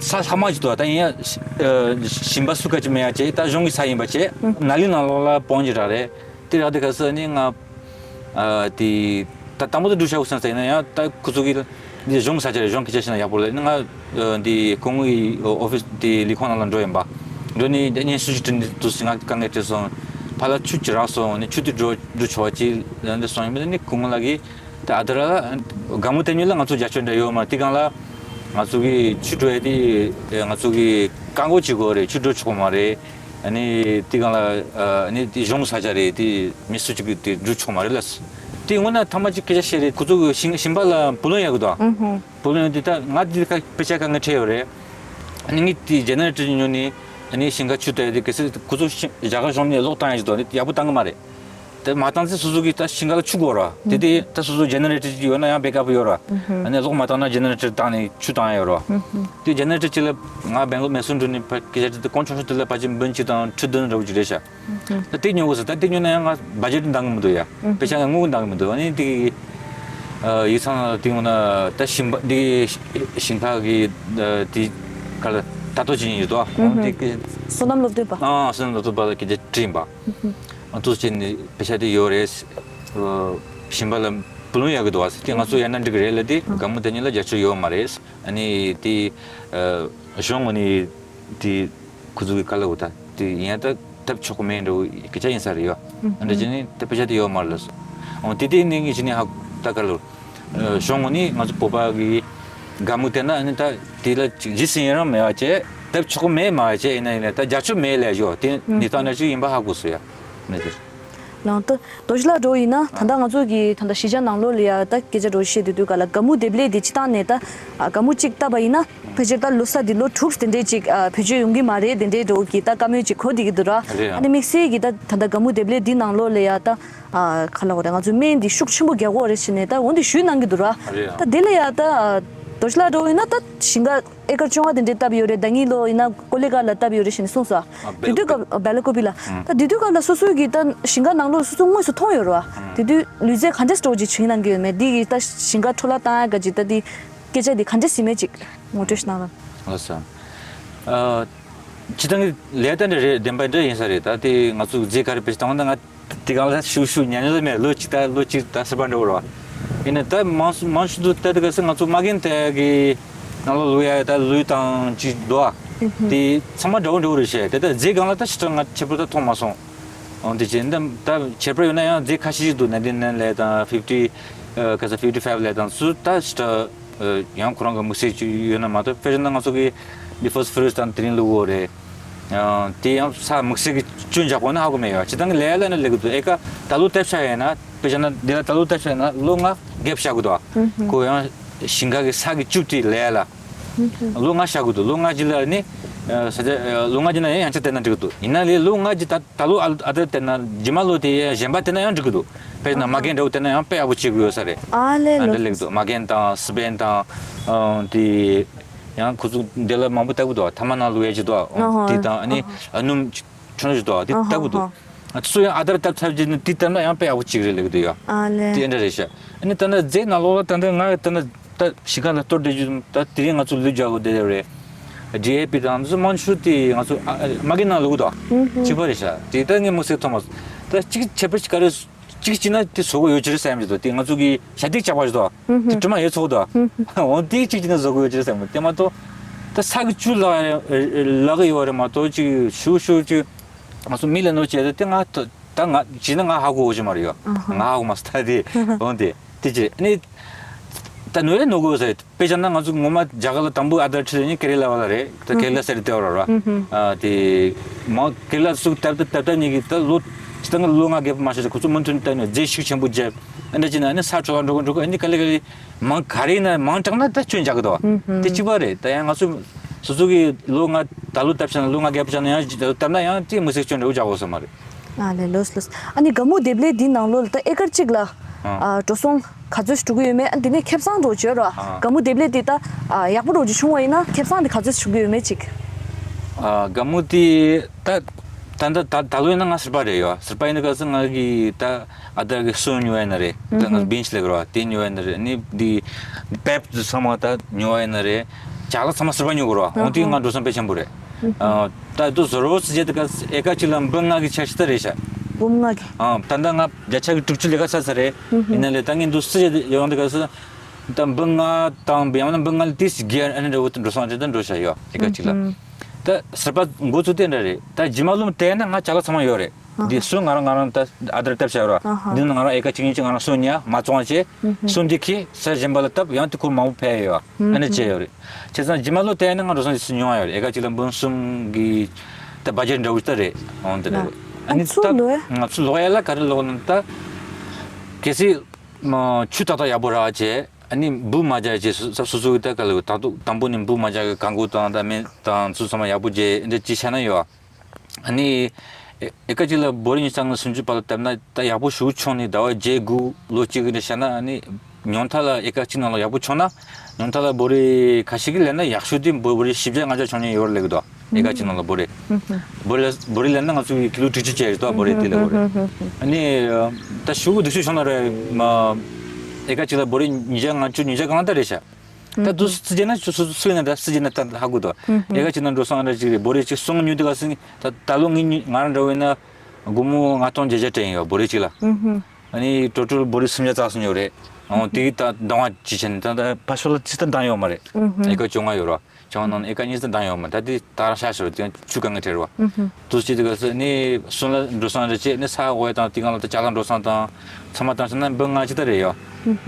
ས་ལྷག་མ་ཅིག་འདུག་ད་ཡིན་ཡ། ཞིང་པ་སུ་ག་ཅི་མེད་ཡ་བྱས་ད་གཞུང་གི་ས་ཡིན་པ་བྱས་ནཱ་ལི་ནང་ལོགས་ལ་སྤོན་གྱི་རག་རེད། དེ་རག་དུས་ག་ཚོད་ནི་ང་། ཨ། དེ། ད་དང་པོ་དེ་འགྲུལ་བཞུད་སོང་ཟེར་ན་ཡང་ད་ཁོ་ཚོ་གི་འདི་གཞུང་ས་ཆ་རེད། གཞུང་སྐད་ཆ་བཤད་ན་ཡག་པོ་རེད། ང་འདི་སྐུ་ངོ་ཡི་ཨོ་ཕི་སི་དེ་ལས་ཁུངས་ནང་ལ་འགྲོ་ཡིན་པ། འགྲོ་ནས་སྙན་ཞུ་ཞིག་བྲིས་ནས་དུས་སུ་ང་དཀའ་ངལ་འཕྲད་སོང་། ཕ་ལ་ཆུ་ཅིག་རག་སོང་ནས་ཆུ་དེ་འགྲོ་འགྲོ་ཆོག་པ་ཅིག་འདི་སོང་ཡིན་པ་ནི་སྐུ་ངོ་ལགས་ཀྱིས་ད་ཨ་ད་ར་དགའ་མོ་དེ་ཉིད་ལ་ང་ཚོ་རྒྱབ་སྐྱོར་འདྲ་ཡོད་མ་རེད། དེ་སྒང་ལ་ང་ཚོ་གི་ཆུ་འགྲོ་ཡ་དེ་ང་ཚོ་གི་བཀག་འགོག་བྱེད་དགོས་རེད། ཆུ་འགྲོ་ཆོག་མ་རེད། ཨ་ནི་དེ་སྒང་ལ་ཨ་ནི་དེ་གཞུང་ས་ཆ་རེད། དེ་མི་སུ་གཅིག་གིས་དེ་འགྲུལ་ཆོག་མ་རེད་ལ། དེ་སྔོན་ན་ཐ་མ་གཅིག་སྐད་ཆ་བཤད་རེད། ཁོ་ཚོ་གི་ཞིང་ཞིང་པ་ལ་བུ་ལོན་ཡག་གི་འདུག་བུ་ལོན་དེ་ད་ང་དེ་ཁ་དཔེ་ཆ་དཀའ་ངལ་འཕྲད་ཡོད་རེད། ཨ་ནི་ངས་དེ་ཇེ་ནེ་རེ་ཊར་ཉོས་ནས་ཨ་ནི་ཞིང་ཁ་ཆུ་བཏབ་ཡ་དེ་གལ་སྲིད་ཁོ་ཚོ་ཞིང་རྒྱ་གར་གཞུང་ནས་གློག་བཏང་ཡ་ཞིག་འདུག་ཨ་ནི་ཡག་པོ་བཏང་གི་མ་རེད། དེ་མ་བཏང་ཚེ་སོ་སོ་གི་ད་ཞིང་ཁ་ལ་ཆུ་དགོས་ར། དེ་དེ་ད་སོ་སོ་ཇེ་ནེ་རེ་ཊར་ཅིག་ཡོད་ན་ཡང་བེ་ཀབ་ཡོད་ར། ཨ་ནི་གློག་མ་བཏང་ན་ཇེ་ནེ་རེ་ཊར་བཏང་ནས་ཆུ་བཏང་ཡ་ཡོད་ར། དེ་ཇེ་ནེ་རེ་ཊར་ཅིག་ལ་ང་སྦེང་ལོར་མེ་སོན་འགྲོ་ནས་ཕ་སྐད་ཆ་དྲིས་ཏེ་དཀོན་མཆོག་ཤོག་དེ་ལ་ཕལ་ཆེར་འབུམ་གཅིག་དང་ཁྲི་བདུན་འདྲ་བོ་ཅིག་རེད་ཤག་ད་དེ་ཉོ་དགོས་ཟེར། ད་དེ་ཉོ་ན་ཡང་ང་བ་ཇེ་ཊི་འདང་གི་མི་འདུག་ཡ། དཔེ་ཆ་ང་དངུལ་འདང་གི་མི་འདུག་ཨ་ནི་དེ་ཡིག་ཚང་དེ་ངོ་ན་ད་ཞིང་པ་འདི་ཞིང་ཁ་གི་དེ་ག་ལ་ད་ལྟོ་ཅིག་ཡིན་ཡོད་དོ། འོ་དེ་གི་སོ་ནམ་སློབ་སྟོན་པ། ཨ་སོ་ནམ་སློབ་སྟོན་པ་ལ་སྐད་ཆ་དྲིས་ཡིན་པ། ཨ་ཏོག་ཙམ་ནི་དཔེ་ཆ་དེ་ཡོད་རེད། ཞིང་པ་ལ་བུ་ལོན་ཡག་གི་འདུག་ཨ་ཟེར་དེ་ང་ཚོ་ཡར་ན་འགྲིག་གི་རེད་ལ་དེ་དགའ་མོ་དེ་ཉིད་ལ་རྒྱབ་སྐྱོར་ཡོད་མ་རེད། ཨ་ནི་དེ་གཞུང་ངོས་ནས་དེ་ཁོ་ཚོ་གི་ག་ལ་འོ་ད་དེ་ཡིན་ཡང་ད་ཐབས་ཆོག་གི་མེད་འགྲོ་སྐད་ཆ་ཡིན་ས་རེད་ཡོད། ཨ་འདྲ་བྱས་ནས་ད་དཔེ་ཆ་དེ་ཡོད་མ་རེད་ལ་སོ། འོ་དེ་དེ་ནི་ངས་བྱས་ནས་ཧ་ད་ག་ལ་གཞུང་ངོས་ནས་ང་ཚོ་བོད་པ་གི་དགའ་མོ་དེ་ན་ཨ་ནི་ད་དེ་ལ་ཅིག་ཇི་སྲིད་ཡིན་རང་མེད་པ་བྱས་ཐབས་ཆོག་གི་མེད་མ་བྱས་ཡིན་ན་ཡིན་ན་ད་རྒྱབ་སྐྱོར་མེད་ལས་ཡོད་དེ་ནི་ད་འདྲ་ཅིག་ཡིན་པ་ཧ་གོ་སོང་ཡ། ཨ་ནི་དེ། ལགས། ད་རྡོ་རྗེ་ལགས་འདྲ་བོ་ཡིན་ན་ད་ལྟ་ང་ཚོ་གི་ད་ལྟ་གཞིས་ཆགས་ནང་ལོགས་ལ་ཡ་ད་སྐད་ཆ་འདྲ་བོ་བཤད་དུས་དུས་ག་ལ་དགའ་མོ་འདེབས་ལས་དེ་སྤྱིར་བཏང་ནས་ད་ཨ་དགའ་མོ་གཅིག་བཏབ་པ་ཡིན་ན་ཕལ་ཆེར་ད་ལོ་གསར་དེ་ལོ་དྲུག་དེ་འདྲས་ཅིག་ཨ་བེད་སྤྱོད་ཡོང་གི་མ་རེད་དེ་འདྲས་འདྲ་བོ་གི་ད་བཀའ་མོལ་ཅིག་གོ་བསྡད་ཀྱི་འདུག་ར། རེད་ཨ། ཨ་ནི་དམིགས་བསལ་གྱི་ད་ད་ལྟ་དགའ་མོ་འདེབས་ལས་འདི་ནང་ལོགས་ལ་ཡ་ད་ཨ་ག་ལབ་དགོས་རེད། ང་ཚོ་སྨན་འདི་ཤུགས་ཆེན་པོ་རྒྱག་དགོས་རེད་ཟེར་ནས་ད་འོ་འདི་ཞུས་གནང་གི་འདུག་ར། རེད་ཨ། ད་དེ་ལ་ཡ་ད་ཨ་རྡོ་རྗེ་ལགས་འདྲ་བོ་ཡིན་ན་ད་ཞིང་ཁ་ཨེ་ཀར་བཅོ་ལྔ་དེ་འདྲས་བཏབ་ཡོད་རེད། ཟླ་གཉིས་ལོ་ཡིན་ན་ཀོ་ལི་གྷལ་ལ་བཏབ་ཡོད་རེད་ཟེར་ནས་གསུངས་སོང་། ཨ་དེ་དུས་སྐབས་སྦེལ་ཀོབ་པི་ལ། ཨང་། ད་དེ་དུས་སྐབས་ལ་སོ་སོའི་གི་ད་ཞིང་ཁ་ནང་ལོགས་སོ་སོ་དངོས་སུ་མཐོང་ཡོད་རེད་བ། ཨང་། དེ་དུས་ལུས་རྩལ་ག་འདྲས་འགྲོ་ཅིག་བྱུང་གནང་གི་ཡོད་མེད། འདི་གི་ད་ཞིང་ཁ་འཕྲོ་བརླག་བཏང་ཡ་ག་ཅིག་ད་འདི་སྐད་ཆ་འདི་ག་འདྲས་ཟིན་མེད་ཅིག་ངོ་སྤྲོད་ཞིག་གནང་རོགས། ལགས་སོ། ཨ། སྤྱིར་བཏང་གི་ལས་ད་འདྲ་རེད། བདེན་པ་འདྲ་ཡིན་ས་རེད། ད་དེ་ང་ཚོ་རྫས་ག་རེ་བེད་སྤྱོད་བཏང་ན་ང་དེ་གང་ལ་ཤུགས་ཤུགས་ཉན་ཉན་ལ་མེད། ལོ་གཅིག་ད་ལོ་གཅིག་ད་སེར་པ་འགྲོ་བ་རེད་བ། ཡིན་ན་ད་མང་སུ་མང་ཤོས་དུ་ལྟ་དུས་ག་ས་ང་ཚོ་མ་རྒན་དེ་གི་ནང་ལོགས་ལུས་ཡ་ད་ལུས་དང་ཅིག་འདུག་ཨ། དེ་ཚང་མ་འདྲ་བོ་འདྲ་བོ་རེད་ཤག་དེ་ད་རྫས་གང་ལ་ད་ཞེ་དྲག་ང་ཁྱད་པར་ད་མཐོང་མ་སོང་། འོ་དེ་བྱས་ད་ད་ཁྱད་པར་ཡོད་ན་ཡང་རྫས་ཁ་ཤས་ཤིག་འདུག་ནན་ཏན་ནན་ལས་དང་ཕིབ་ཊི་ཨ་ག་ས་ཕིབ་ཊི་ཕའིབ་ལས་དང་ཚུར་ད་ཞེ་དྲག་ཨ་ཡང་ཁོ་རང་གི་དམིགས་བསལ་ཅིག་ཡོད་ན་མ་གཏོགས། དཔེར་ན་ང་ཚོ་གི་འདི་ཕོ་སི་ཕོ་རས་དང་དེ་རིང་ལུ་འོ་རེད། ཡང་དེ་ཡང་ས་དམིགས་བསལ་གྱི་སྐྱོན་འཇགས་པོ་ན་ཧ་གོ་མེད་ཡ། སྤྱིར་བཏང་གི་ལས་ལ་ནི་ལས་ཀྱི་འདུག་ཨེ་ཀ་ད་ལོ་བཏབ་ཤག་ཡིན་ན་དཔེ་བཞག་ན་འདི་ལ་ད་ལོ་བཏབ་ཤག་ཡིན་ན་ལོ་ལྔ་རྒྱབ་བཞག་གི་འདུག་ཁོ་ཡང་ཞིང་ཁ་གི་ས་གི་བཅུད་དེ་ལས་ལ་ལོ་ལྔ་བཞག་གི་འདུག་ལོ་ལྔ་རྗེས་ལ་ནི་ས་ཆ་ལོ་ལྔ་རྗེས་ན་ཡང་ཡང་ཆ་བལྟས་ན་འགྲིག་གི་འདུག་ཡིན་ན་ལས་ལོ་ལྔ་རྗེས་ད་ད་ལོ་ཨ་ཨ་ད་བལྟས་ན་རྗེས་མ་ལོ་དེ་གཞན་པ་བལྟས་ན་ཡང་འགྲིག་གི་འདུག་དཔེར་ན་མ་རྒན་འདྲ་བོ་བལྟས་ན་ཡང་དཔེ་ཡག་པོ་བྱེད་དགོས་ཡོད་ས་རེད། ཨ་ལས་ཨ་འདྲ་ལོ་ལེགས་འདུག་མ་རྒན་དང་སི་པན་དང་དེ། ཡང་ཁོ་ཚོ་འདི་ལ་མང་པོ་ལྟ་གི་འདུག་ཐ་མ་ནང་ལུ་ཡ་ཅི་འདུག་ཨ་ཧོ། དེ་དང་ཨ་ནི་ཨ་ནུམ་ཁྲོན་ཅི་འདུག་དེ་ཨ་ལྟ་ཧོ་གི་འདུག་ཧོ། ཨ་ཚོ་ཡང་ཨ་དར་ལྟ་ཐབས་ཅི་ནི་དེ་ལྟ་ན་ཡང་དཔེ་ཡག་པོ་ཅིག་རེད་ལེགས་འདུག་ཡ། ཨ་ལེ། དེ་འདྲ་རེད་ཤག་ཨ་ནི་ད་ནི་རྫས་ནང་ལོགས་ལ་ད་འདི་ང་ད་ནི་ད་ཞིང་ཁ་ལ་གཏོར་བསྡད་རྒྱུ་ད་དེ་རིང་ང་ཚོ་ལུད་རྒྱག་དགོས་བསྡད་རེད། ཌི་ཨེ་པི་དང་འདི་ཚོ་མང་ཆུ་དེ་ང་ཚོ་ཨ་ཨ་མ་གི་ནང་ལུག་འདུག་ཨུ་ཧུ། གཅིག་པ་རེད་ཤག་དེ་ད་ངས་མི་སེར་ཐོག་མ་ད་གཅིག་ཁྱད་པར་ག་རེ། གཅིག་བྱས་ན་དེ་བཟོ་དགོས་ཡོད་ཅི་རེད་བསམ་གྱི་འདུག་དེ་ང་ཚོ་གི་ཞ་ཏིག་ཅག་པ་ཞིག་འདུག་དེ་དྲི་མ་ཡོད་ཚོགས་འདུག་འོ་དེ་གཅིག་བྱས་ན་བཟོ་དགོས་ཡོད་ཅི་རེད་བསམ་གྱི་དེ་མ་གཏོགས། ད་ས་གི་བཅུད་ལག་ལག་གི་ཡོད་རེད་མ་གཏོགས་ཅིག་ཞུ་ཞུ་ཅིག་ང་ཚོ་མི་ལ་ནོར་བྱས་ཏེ་དེ་ང་ད་ད་ང་བྱས་ན་ང་ཧ་གོ་གི་མ་རེད་ཡོད། ང་ཧ་གོ་མ་སོང་ད་དེ་འོ་དེ་དེ་ཅི་རེད་ནི། ད་ནོར་ཡ་ནོར་དགོས་ས་རེད། དཔེ་བཞག་ན་ང་ཚོ་ངོ་མ་རྒྱ་གར་ལ་དང་པོ་ཨ་དར་ཁྲིད་ནི་ཀེ་རེ་ལ་བ་ལ་རེད། ད་ཀེ་རེ་ལ་ཟེར་དེ་བ་ར་ར། ཨ་དེ་མ་ཀེ་རེ་ལ་སུག་ཏབ་ཏབ་ཏབ་ཏབ་ཉིད་ཀྱི་ད་ལོ་ཅི་ད་ང་ལོ་ལྔ་རྒྱབ་མ་ཤེས་ཁོ་ཚོ་མུ་མཐུད་ནས་ད་ནི་རྫས་ཤུགས་ཆེན་པོ་རྒྱབ། ཨ་འདྲ་ཅི་ན་ནི་ས་འཕྲོ་བ་འགྲོ་གི་འགྲོ་གི་ཨ་ནི་ག་ལེ་ག་ལེ་མང་ག་རེ་ཡིན་ན་མང་དྲགས་ན་ད་སྐྱོན་རྒྱག་གི་འདུག་བ། དེ་གཅིག་པ་རེད། ད་ཡང་ང་ཚོ་སོ་སོ་གི་ལོ་ལྔ་ད་ལོ་ཏབ་བྱས་ན་ལོ་ལྔ་རྒྱབ་བྱས་ན་ཡང་ཏབ་ན་ཡང་དེ་མི་སྲིད་སྐྱོན་འགྲོ་རྒྱག་དགོས་ས་མ་རེད། ཨ་ལེ་ལོས་ལོས། ཨ་ནི་དགའ་མོ་འདེབས་ལས་འདི་ནང་ལོགས་ལ་ད་ཨེ་ཀར་གཅིག་ལ་ཨ་འགྲོ་སོང་ག་ཚོད་ཞིག་འགྲོ་གི་ཡོད་མེད། ཨ་འདི་ནས་ཁེ་བཟང་འགྲོ་བྱོས་རོ། ཨ་དགའ་མོ་འདེབས་ལས་འདི་ད་ཨ་ཡག་པོ་འགྲོ་རྒྱུ་བྱུང་བ་ཡིན་ན་ཁེ་བཟང་འདི་ག་ཚོད་ཞིག་འགྲོ་གི་ཡོད་མེད་ཅིག་ཨ་དགའ་མོ་འདི་ད་ད་ད་ད་ལོ་ཡིན་ན་ང་སེར་པ་རེད་ཡོ། སེར་པ་ཡིན་ན་ག་ཚོད་ང་གི་ད་ཨ་ད་གི་སོན་ཉོ་ཡ་ན་རེད། ད་ང་བིན་ཆི་ལེགས་རོ་དེ་ཉོ་ཡ་ན་རེད། ནི་འདི་པེབ་ཚང་མ་ད་ཉོ་བ་ཡིན་ན་རེད། ཅ་ལག་ཚང་མ་སེར་པ་ཉོ་དགོས་རོ། འོ་དེ་ང་འགྲོ་སོང་དཔེ་ཆེན་པོ་རེད། ཨ་ད་དུ་བཟོ་རོགས་སི་ཇེ་དེ་ག་ཨེ་ཀ་གཅིག་ལ་འབུམ་ལྔ་གི་ཆ་ཤི་ད་རེད་ཤག་འབུམ་ལྔ་གི་ཨ་ད་ལྟ་ང་བརྒྱ་ཆ་གི་དྲུག་ཅུ་ལས་ཀ་ཚར་ཚར་རེད། ཡིན་ན་ལས་ད་ངས་འདུག་སི་ཇེ་ཡོང་དེ་ག་སི་ད་འབུམ་ལྔ་དང་ཡང་ན་འབུམ་ལྔ་ལས་ཏིས་བརྒྱད་ཨ་ནི་འདྲ་བོ་དུ་འགྲོ་སོང་རེད། ད་འགྲོ་ཤག་ཡོ་ཨེ་ཀ་གཅིག་ལ། ད་སེར་པ་འགོ་ཚུགས་དེ་འདྲ་རེད། ད་རྗེས་མ་ལོ་དེ་ན་ང་ཅ་ལག་ཚང་མ་ཡོད་རེད། འདི་སུ་ང་རང་ང་རང་ད་ཨ་དར་བཏབ་བྱ་ར། འདི་ནི་ང་རང་ཨེ་ཀ་གཅིག་གཉིས་ཀྱི་ང་རང་སོན་ཉ་མ་བཙོང་བྱས། སོན་འདི་ཁྱི་ས་གཞན་པ་ལ་བཏབ་ཡང་དེ་ཁུར་མང་པོ་ཕལ་ཡོད། ཨ་ནི་བྱས་ཡོད་རེད། བྱས་ཙང་རྗེས་མ་ལོ་དེ་ནི་ང་འགྲོ་སོང་ཞིག་སུ་ཉུང་བ་ཡོད་རེད། ཨེ་ཀ་གཅིག་ལ་འབུམ་གསུམ་གྱི་ད་བ་ཇེ་འདྲ་བོ་ཞིག་ད་རེད། འོང་དེ་རེད། ཨ་ནི་ད་ང་ཚོ་ལོ་ཡ་ལ་ག་རེ་ལོག་ན་ད་གལ་སྲིད་ཆུ་ཏག་ཏག་ཡག་པོ་རག་བྱས། ཨ་ནི་འབུ་མ་བརྒྱབ་བྱས་སོ་སོ་སོ་གི་ད་ག་ལ་ད་དུ་དང་པོ་ནས་འབུ་མ་བརྒྱབ་གི་གང་དགོས་དང་ད་སྨན་དང་ཚུ་ཚང་མ་ཡག་པོ་བྱས་འདི་ཅི་བྱས་ན་ཡོད། ཨ་ནི་ཨེ་ཀ་གཅིག་ལ་བོ་རི་ཉི་ཤུ་རྩ་ལྔ་སུམ་ཅུ་བར་ལ་བཏབ་ན་ད་ཡག་པོ་ཞུ་ཆོག་ནི་ཟླ་བ་བརྒྱད་དགུ་ལོ་གཅིག་གི་འདྲ་བྱས་ན་ཨ་ནི་ཉུང་མཐའ་ལ་ཨེ་ཀ་གཅིག་ནང་ལ་ཡག་པོ་ཆོག་ན་ཉུང་མཐའ་ལ་བོ་རི་ཁ་ཤས་ཀྱི་ལེན་ན་ཡག་ཤོས་དེ་བོ་རི་བཞི་བརྒྱ་ལྔ་བརྒྱ་ཆོག་ནི་ཡོད་རེད་ལེགས་དོ། ཨེ་ཀ་གཅིག་ནང་ལ་བོ་རི་བོ་རི་ལ་བོ་རི་ལེན་ན་ང་ཚོ་ཡི་ཀི་ལོ་དྲུག་ཅུ་བཅས་རེད་དོ། བོ་རི་དེ་ལ་བོ་རི་ཨ་ནི་ད་ཞུ་གི་འདུག་ཤོས་ཆོག་ན་རེད་མ་ཨེ་ཀ་གཅིག་ལ་བོ་རི་ཉིས་བརྒྱ་ལྔ་བཅུ་ཉིས་བརྒྱ་གང་ལྟར་རེད་ཤག་ད་དུ་སི་ཇེ་ན་ཆུ་སུ་སུ་ཡིན་ན་ད་སི་ཇེ་ན་ད་ཧ་གོ་དོ། ཨེ་ཀ་གཅིག་ན་འགྲོ་སོང་ཨ་འདྲ་ཅིག་རེད། བོ་རེ་ཅིག་སོང་ཉུ་དེ་ག་སི་ད་ད་ལོ་ངི་ཉུ་ང་རང་འགྲོ་བས་ན་སྒོར་མོ་ལྔ་སྟོང་བརྒྱད་བརྒྱ་དྲན་ཡོད་བོ་རེ་ཅིག་ལ། ཨ་ནི་ཊོ་ཊལ་བོ་རེ་སུམ་བརྒྱ་ཙག་སུ་ཉོ་རེད། ཨོ་དེ་ད་འདང་བ་ཅི་ཆེན་ད་ད་ཕ་ཤོ་ལ་ཅི་ད་འདང་ཡོད་མ་རེད། ཨེ་ཀ་བཅོ་ལྔ་ཡོད་ར་བཅོ་ལྔ་ནང་ཨེ་ཀ་གཉིས་ད་འདང་ཡོད་མ་ད་དེ་ད་རང་ཤ་ཤོར་དེ་ཆུ་གང་གི་ཁྲེར་བ། དུ་ཅི་དེ་ག་སི་ནི་སོང་ལ་འགྲོ་སོང་རེ་ཅེ་ནི་ས་འོག་དང་དེ་གང་ལ་ད་ཅ་ལག་འགྲོ་སོང་དང་ཚང་མ་དང་ཆ་ན་འབུམ་ལྔ་ཅི་ད་རེད་ཡོད།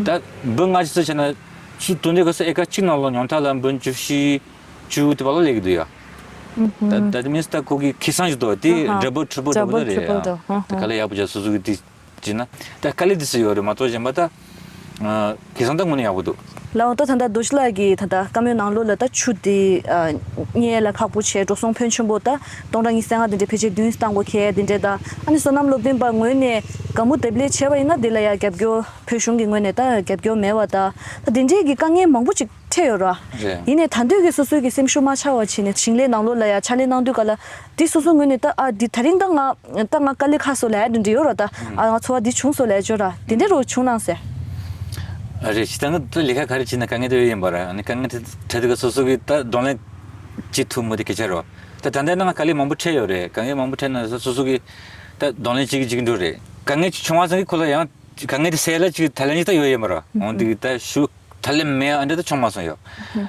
ད་འབུམ་ལྔ་ཅི་ཚོ་ཆ་ན། ཆུ་དོན་དེ་ག་ས་ཨེ་ཀ་གཅིག་ནང་ལ་ཉུང་མཐའ་ལ་འབུམ་བཅུ་བཞི་བཅུ་དེ་བ་ལ་ལེགས་འདུག་ཡ། ད་ད་དེ་མིན་ད་ཁོ་གི་ཁེ་བཟང་ཞིག་འདུག་དེ་ཨ་ཧ། ཌ་བལ་ཊི་རི་པལ་ཌ་བལ་ཊི་རི་པལ་རེད་ཡ། འདུག་ཧ་ཧ། ད་ག་ལ་ཡག་པོ་བྱ་སོ་སོ་གི་དེ་ བྱས་ན་ད་དཀའ་ལས་དེ་ཚོ་ཡོད་རེད་མ་གཏོགས་གཞན་པ་ད་ཨ་ཁེ་བཟང་ད་དངོས་གནས་ཡག་པོ་འདུག་ལགས་འོ། ད་ད་ལྟ་རྡོ་རྗེ་ལགས་ཀྱིས་ད་ལྟ་བཀའ་མོལ་ནང་ལོགས་ལ་ད་ཆུ་དེ་ཨ་རྙེད་ལ་ཁག་པོ་བྱས། འགྲོ་སོང་ཕོན་ཆེན་པོ་ད་སྟོང་ཕྲག་ཉི་ཤུ་རྩ་ལྔ་དེ་འདྲའི་ཕལ་ཆེར་བདུན་བཏང་དགོས་ཁེལ་དེ་འདྲའི། ད་ཨ་ནི་སོ་ནམ་སློབ་སྟོན་པ་ངོས་ནས་དགའ་མོ་དེབ་ལས་བྱས་པ་ཡིན་ན་དེ་ལ་ཡ་རྒྱབ་སྐྱོར། བོད་གཞུང་གི་ངོས་ནས་ད་རྒྱབ་སྐྱོར་མེད་པ། ད་ད་དེ་འདྲའི་གི་དཀའ་ངལ་མང་པོ་ཅིག་འཕྲད་ཡོད་ར། རེད། ཡིན་ནའི་ད་དུང་གི་སོ་སོའི་གི་སེམས་ཤུགས་མ་ཆག་པ་བྱས་ནས་ཞིང་ལས་ནང་ལོགས་ལ་ཡ་ཕྱག་ལས་གནང་དུས་ག་ལ་དེ་སོ་སོའི་ངོས་ནས་ད་ཨ་འདི་ད་རིང་ད་ང་ད་ང་དཀའ་ལས་ཁག་སོང་ལབ་ཡ་འདི་འདྲ་ཡོད་ར། ད་ཨ་ང་ཚོར་བ་འདི་བྱུང་སོང་ལབ་ཡ་ཅིག་ཡོད་ར། དེ་འདྲ་རུ་བྱུང་གནང་ཟེར། ཨ་རེད། ཇི་ལྟར་ང་ད་ལས་ཀ་ག་རེ་བྱེད་ན་དཀའ་ངལ་དེ་ཡོད་ཡིན་པ་ར། ཨ་ནི་དཀའ་ངལ་དེ་འཕྲད་དུས་སོ་སོ་གི་ད་གདོང་ལེན་བྱེད་ཐུབ་མི་དེ་གལ་ཆེ་ར། ད་ད་ལྟ་ན་ང་དཀའ་ལས་མང་པོ་འཕྲད་ཡོད་རེད། དཀའ་ངལ་མང་པོ་འཕྲད་ན་སོ་སོ་གི་ད་གདོང་ལེན་བྱེད་ཀྱི་བྱེད་ཀྱི་འགྲོ་རེད། དཀའ་ངལ་ཅིག་བྱུང་བ་ཙང་གི་ཁོ་ལ་ཡང་དཀའ་ངལ་དེ་སེལ་ལ་ཅིག་ད་ལན་ཅིག་ད་ཡོད་ཡིན་པ་ར། འོང་དེ་གི་ད་ཤུགས་ད་ལན་མེད་ཨ་འདྲ་ད་བྱུང་མ་སོང་ཡོད།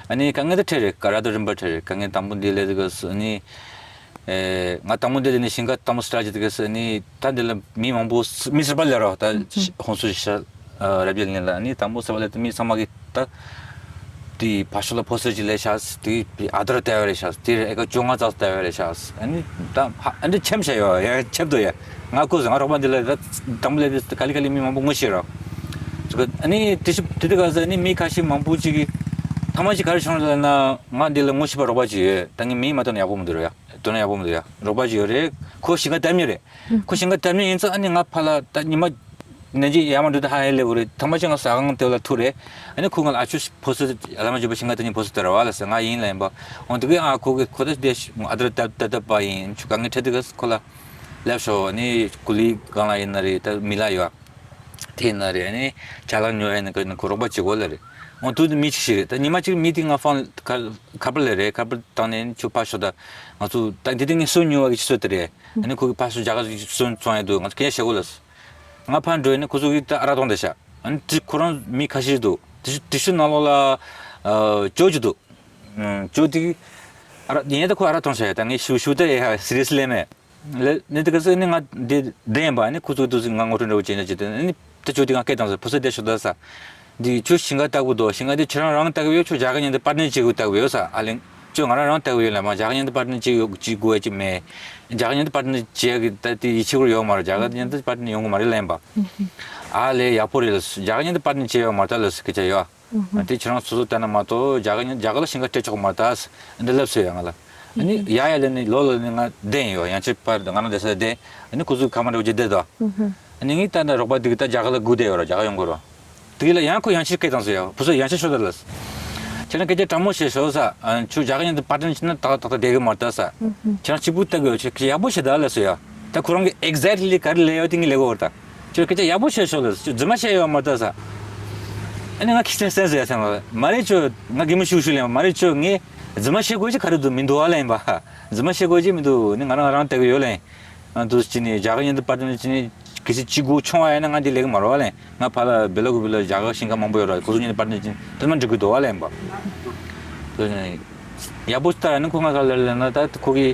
ཨ་ནི་དཀའ་ངལ་ད་འཕྲད་རེད། ག་ར་ད་རིམ་པ་འཕྲད་རེད། དཀའ་ངལ་དང་པོ་འདི་ལས་དེ་ག་ཨ་ནི་ཨེ་ང་དང་པོ་འདི་ལས་ནི་ཞིང་ཁ་དང་པོ་སི་ཊར་ཊི་བྱེད་དེ་ག་ཨ་ནི་ད་འདི་ལ་མི་མང་པོ་མི་སེར་པ་ལས་རོགས་ད་ཧོན་སུ་ཤ་རབ་རྒྱས་ལེན་ལ་ཨ་ནི་དང་པོ་སེར་པ་ལས་དེ་མི་ཚང་མ་གི་ད་དེ་ཕ་ཤོ་ལ་ཕོ་སེར་གྱི་ལས་ཤག་དེ་ཨ་དར་ལྟ་བ་རེད་ཤག་དེ་ཨེ་ཀ་བཅོ་ལྔ་ཙག་ལྟ་བ་རེད་ཤག་ཨ་ནི་ད་ཨ་འདྲ་ཁྱེམ་ཤ་ཡོད་ཡ་ཁྱེབ་དོ་ཡ། ང་ཁོ་ཟ་ང་རོགས་པ་འདི་ལ་ད་དང་པོ་ལས་དེ་ག་ལི་ག་ལི་མི་མང་པོ་ངོ་ཤེས་རོགས། ཨ་ནི་དེ་ཤི་དེ་དེ་ག་ཟ་ཨ་ནི་མི་ཁ་ཤས་མང་པོ་ཅིག་གི་ཐ་མ་ཅིག་ག་རེ་བྱུང་ལ་ན་ང་འདི་ལ་ངོ་ཤེས་པ་རོགས་པ་ཅིག་ཡོད། ད་ངས་མིང་མ་བཏོན་ན་ཡག་པོ་མི་འདུག་ར་ཡ། བཏོན་ན་ཡག་པོ་མི་འདུག་ཡ། རོགས་པ་ཅིག་ཡོད་རེད། ཁོ་ཞིང་ཁ་བཏབ་མྱོང་རེད། ཁོ་ཞིང་ཁ་བཏབ་མྱོང་ཡིན་ཙང་ཨ་ནི་ང་ཕར་ལ་ད་ཉི་མ་ནན་ཅིག་ཡར་མར་འགྲོ་དུས་ཧ་ཧེ་ལེ་བོ་རེད། ཐ་མ་ཅིག་ང་ཟ་ཁང་དེ་ལ་ཐུག་རེད། ཨ་ནི་ཁོ་ང་ལ་ཨ་ཆུ་ཕོ་སི་ཨ་ལ་མ་འཇུ་པ་ཞིང་ཁ་བཏབ་མྱོང་ཕོ་སི་དེ་ར་བ་ལ་ཟེར། ང་ཡིན་ལ་ཡིན་པ་འོང་དུ་གི་ཨ་ཁོ་གི་ཁོ་ད་དེ་ཨ་དེ་ད་ད་ད་པ་ཡིན་ཆུ་གང་གི་ཁྲེ་དུ་གི་ཁོ་ལ་ལབ་ཤོག་ཨ་ནི་ཀུ་ལི་གང་ལ་ཡིན་ན་རེད། ད་མི་ལ་ཡོད་དེ་ཡིན་ན་རེད། ཨ་ནི་ཅ་ལག་ཉོ་ཡ་ཡིན་ན་ཁོ་རོགས་པ་བྱེད་དགོས་ལ་རེད། འོང་དུ་མི་གཅིག་ཞིག་རེད། ད་ཉི་མ་གཅིག་མི་དེ་ང་ཕང་ཁ་ཁ་པར་ལ་རེད། ཁ་པར་བཏང་ནས་ཆུ་ཕར་ཤོག་ད་ང་ཚོ་ད་འདི་དེ་ངས་སོ་ཉོ་བ་གི་ཆུ་ཚོད་དེ་རེད། ཨ་ནི་ཁོ་གི་ཕར་ཤོག་རྒྱ་གར་གི་སོ་བཙོང་ཡ་འདུག་ང་ཚོ་སྐད་ཆ་བཤད་དགོས་ལ། ང་ཕར་འགྲོ་ཡིན་ན་ཁོ་ཚོ་གིས་ད་ཨ་རག་གཏོང་བསྡད་ཤག་ཨ་ནི་དེ་ཁོ་རང་མི་ཁ་ཤས་འདུག་དེ་ཤུ་དེ་ཤུ་ནང་ལོགས་ལ་ཨ་ཇོ་ཅིག་འདུག་ཨ་ཇོ་དེ་གིས་ཨ་རག་ཡིན་ད་ཁོ་ཨ་རག་གཏོང་ཤག་ཡ། ད་ངས་ཞུ་ཞུ་ད་ཡ་སི་རི་ཡས་ལེ་མེད་ལེ་ནི་དེ་ག་སོ་ནི་ང་དེ་བདེན་པ་ནི་ཁོ་ཚོ་དུ་སི་ང་ངོ་སྤྲོད་འདྲ་བོ་བྱས་ན་ཅི་དེ་ནི་ད་ཇོ་དེ་ང་སྐད་བཏང་ཟེར། ཕོ་སི་དེ་ཤོ་ད་ས་འདི་ཁྱོད་ཞིང་ཁ་ལྟ་དགོས་འདུག་ཞིང་ཁ་དེ་ཁྱོད་རང་རང་ལྟ་གི་ཡོད། ཁྱོད་རྒྱ་གར་མཉམ་དུ་པར་ཊི་ནར་བྱེད་དགོས་ལྟ་གི་ཡོད་ས་ཨ་ལེང་། ཁྱོད་ང་རང་རང་ལྟ་གི་ཡོད་ལ་མ་རྒྱ་གར་མཉམ་དུ་པར་ཊི་ནར་བྱེད་ཡོད་བྱེད་དགོས་ཡ་ཅི་མེད། རྒྱ་གར་མཉམ་དུ་པར་ཊི་ནར་བྱེད་ཡ་གི་ད་དེ་ཡིད་ཆེས་ཁུར་ཡོད་མ་རེད། རྒྱ་གར་མཉམ་དུ་པར་ཊི་ནར་ཡོང་གི་མ་རེད་ལན་པ། ཨ་ལས་ཡག་པོ་རེད་ལ་རྒྱ་གར་མཉམ་དུ་པར་ཊི་ནར་བྱེད་ཡོད་མ་རེད་ད་ལ་སི་སྐད་ཆ་ཡོད། དེ་ཁྱེད་རང་སོ་སོ་ལྟ་ན་མ་གཏོགས་རྒྱ་གར་རྒྱ་གར་ལ་ཞིང་ཁ་སྤྲད་ཆོག་མ་རེད་ད་འདི་ལབ་སོ་ཡ་ང་ལ། ཨ་ནི་ཡ་ཡ་ལ་ནི་ལོ་ལ་ནི་ང་བསྡད་ཡོད། ཡང་ཕྱིར་པར་ང་རང་བསྡད་ས་བསྡད། ཨ་ནི་ཁོ་ཚོ་ཁ་མ་འདྲ་བོ་ཅིག་བསྡད་དོ། ཨ་ནི་ངས་ལྟ་ན་རོགས་པ་འདི་གི་ད་རྒྱ་གར་ལ་སྒུག་བསྡད་ཡོད་ར་རྒྱ་གར་ཡོང་དགོས་ར། དེ་ལ་ཡང་ཁོ་ཡང་ཕྱིར་སྐད་བཏང་སོ་ཡ། བུ་ཚོ་ཡང་ཕྱིར་ཤོག་ད་ལ། ཁྱེད་རང་སྐད་ཆ་དྲང་མོ་བཤད་ཤོག་ས། ཁྱོད་རྒྱ་གར་མཉམ་དུ་པར་ཊི་ནར་བྱེད་ན་ཏག་ཏག་ཏག་བསྡད་གི་མ་རེད་ད་ས། ཁྱེད་རང་གཅིག་པུ་ལྟ་གི་ཡོད། ཁྱེད་ཡག་པོ་བྱེད་ད་ལ་སོ་ཡ། ད་ཁོ་རང་གི་ཨེག་ཛེག་ལི་ག་རེ་ལས་ཡོད་དེ་ངས་ལས་གོ་བར་ད། ཁྱོད་སྐད་ཆ་ཡག་པོ་བཤད་ཤོག་ལ། ཁྱོད་རྫུན་མ་བཤད་ཡོད་མ་རེད་ད་ས། ཨ་ནི་ང་ཁྱི་ཆ་སེམས་སུ་ཡ་སེམས་ལ་མ་རེད། ཁྱོད་ང་གད་མོ་ཤུགས་ཤུགས་ལེན་པ་མ་རེད། ཁྱོད་ངས་རྫུན་མ་བཤད་དགོས་ཅི་ག་རེ་འདུག་མི་འདུག་བ་ལ་ཡིན་པ། རྫུན་མ་བཤད་དགོས་ཅི་མི་འདུག་ཨ་ནི་ང་རང་རང་ལྟ་གི་ཡོད་ལ་ཡིན། ང་འདུག་ཅི་ནི་རྒྱ་གར་མཉམ་དུ་པར་ཊི་ནར་བྱེད་ནི་གལ་སྲིད་ཅི་དགོས་བྱུང་བ་ཡིན་ན་ང་འདི་ལས་གི་མ་རེད་བ་ལ་ཡིན། ང་ཕར་ལ་བེ་ལ་གུ་བེ་ལ་རྒྱ་གར་ཞིང་ཁ་མང་པོ་ཡོད་ར། ཁོ་ཚོ་མཉམ་དུ་པར་ཊི་ནར་བྱེད་ནི་དེ་མ་འགྲིག་གི་འདུག་བ་ལ་ཡིན་པ། ཡག་པོ་ལྟ་ཡ་ནི་ཁོ་ང་ག་ལ་ལ་ན་ད་ཁོ་གི་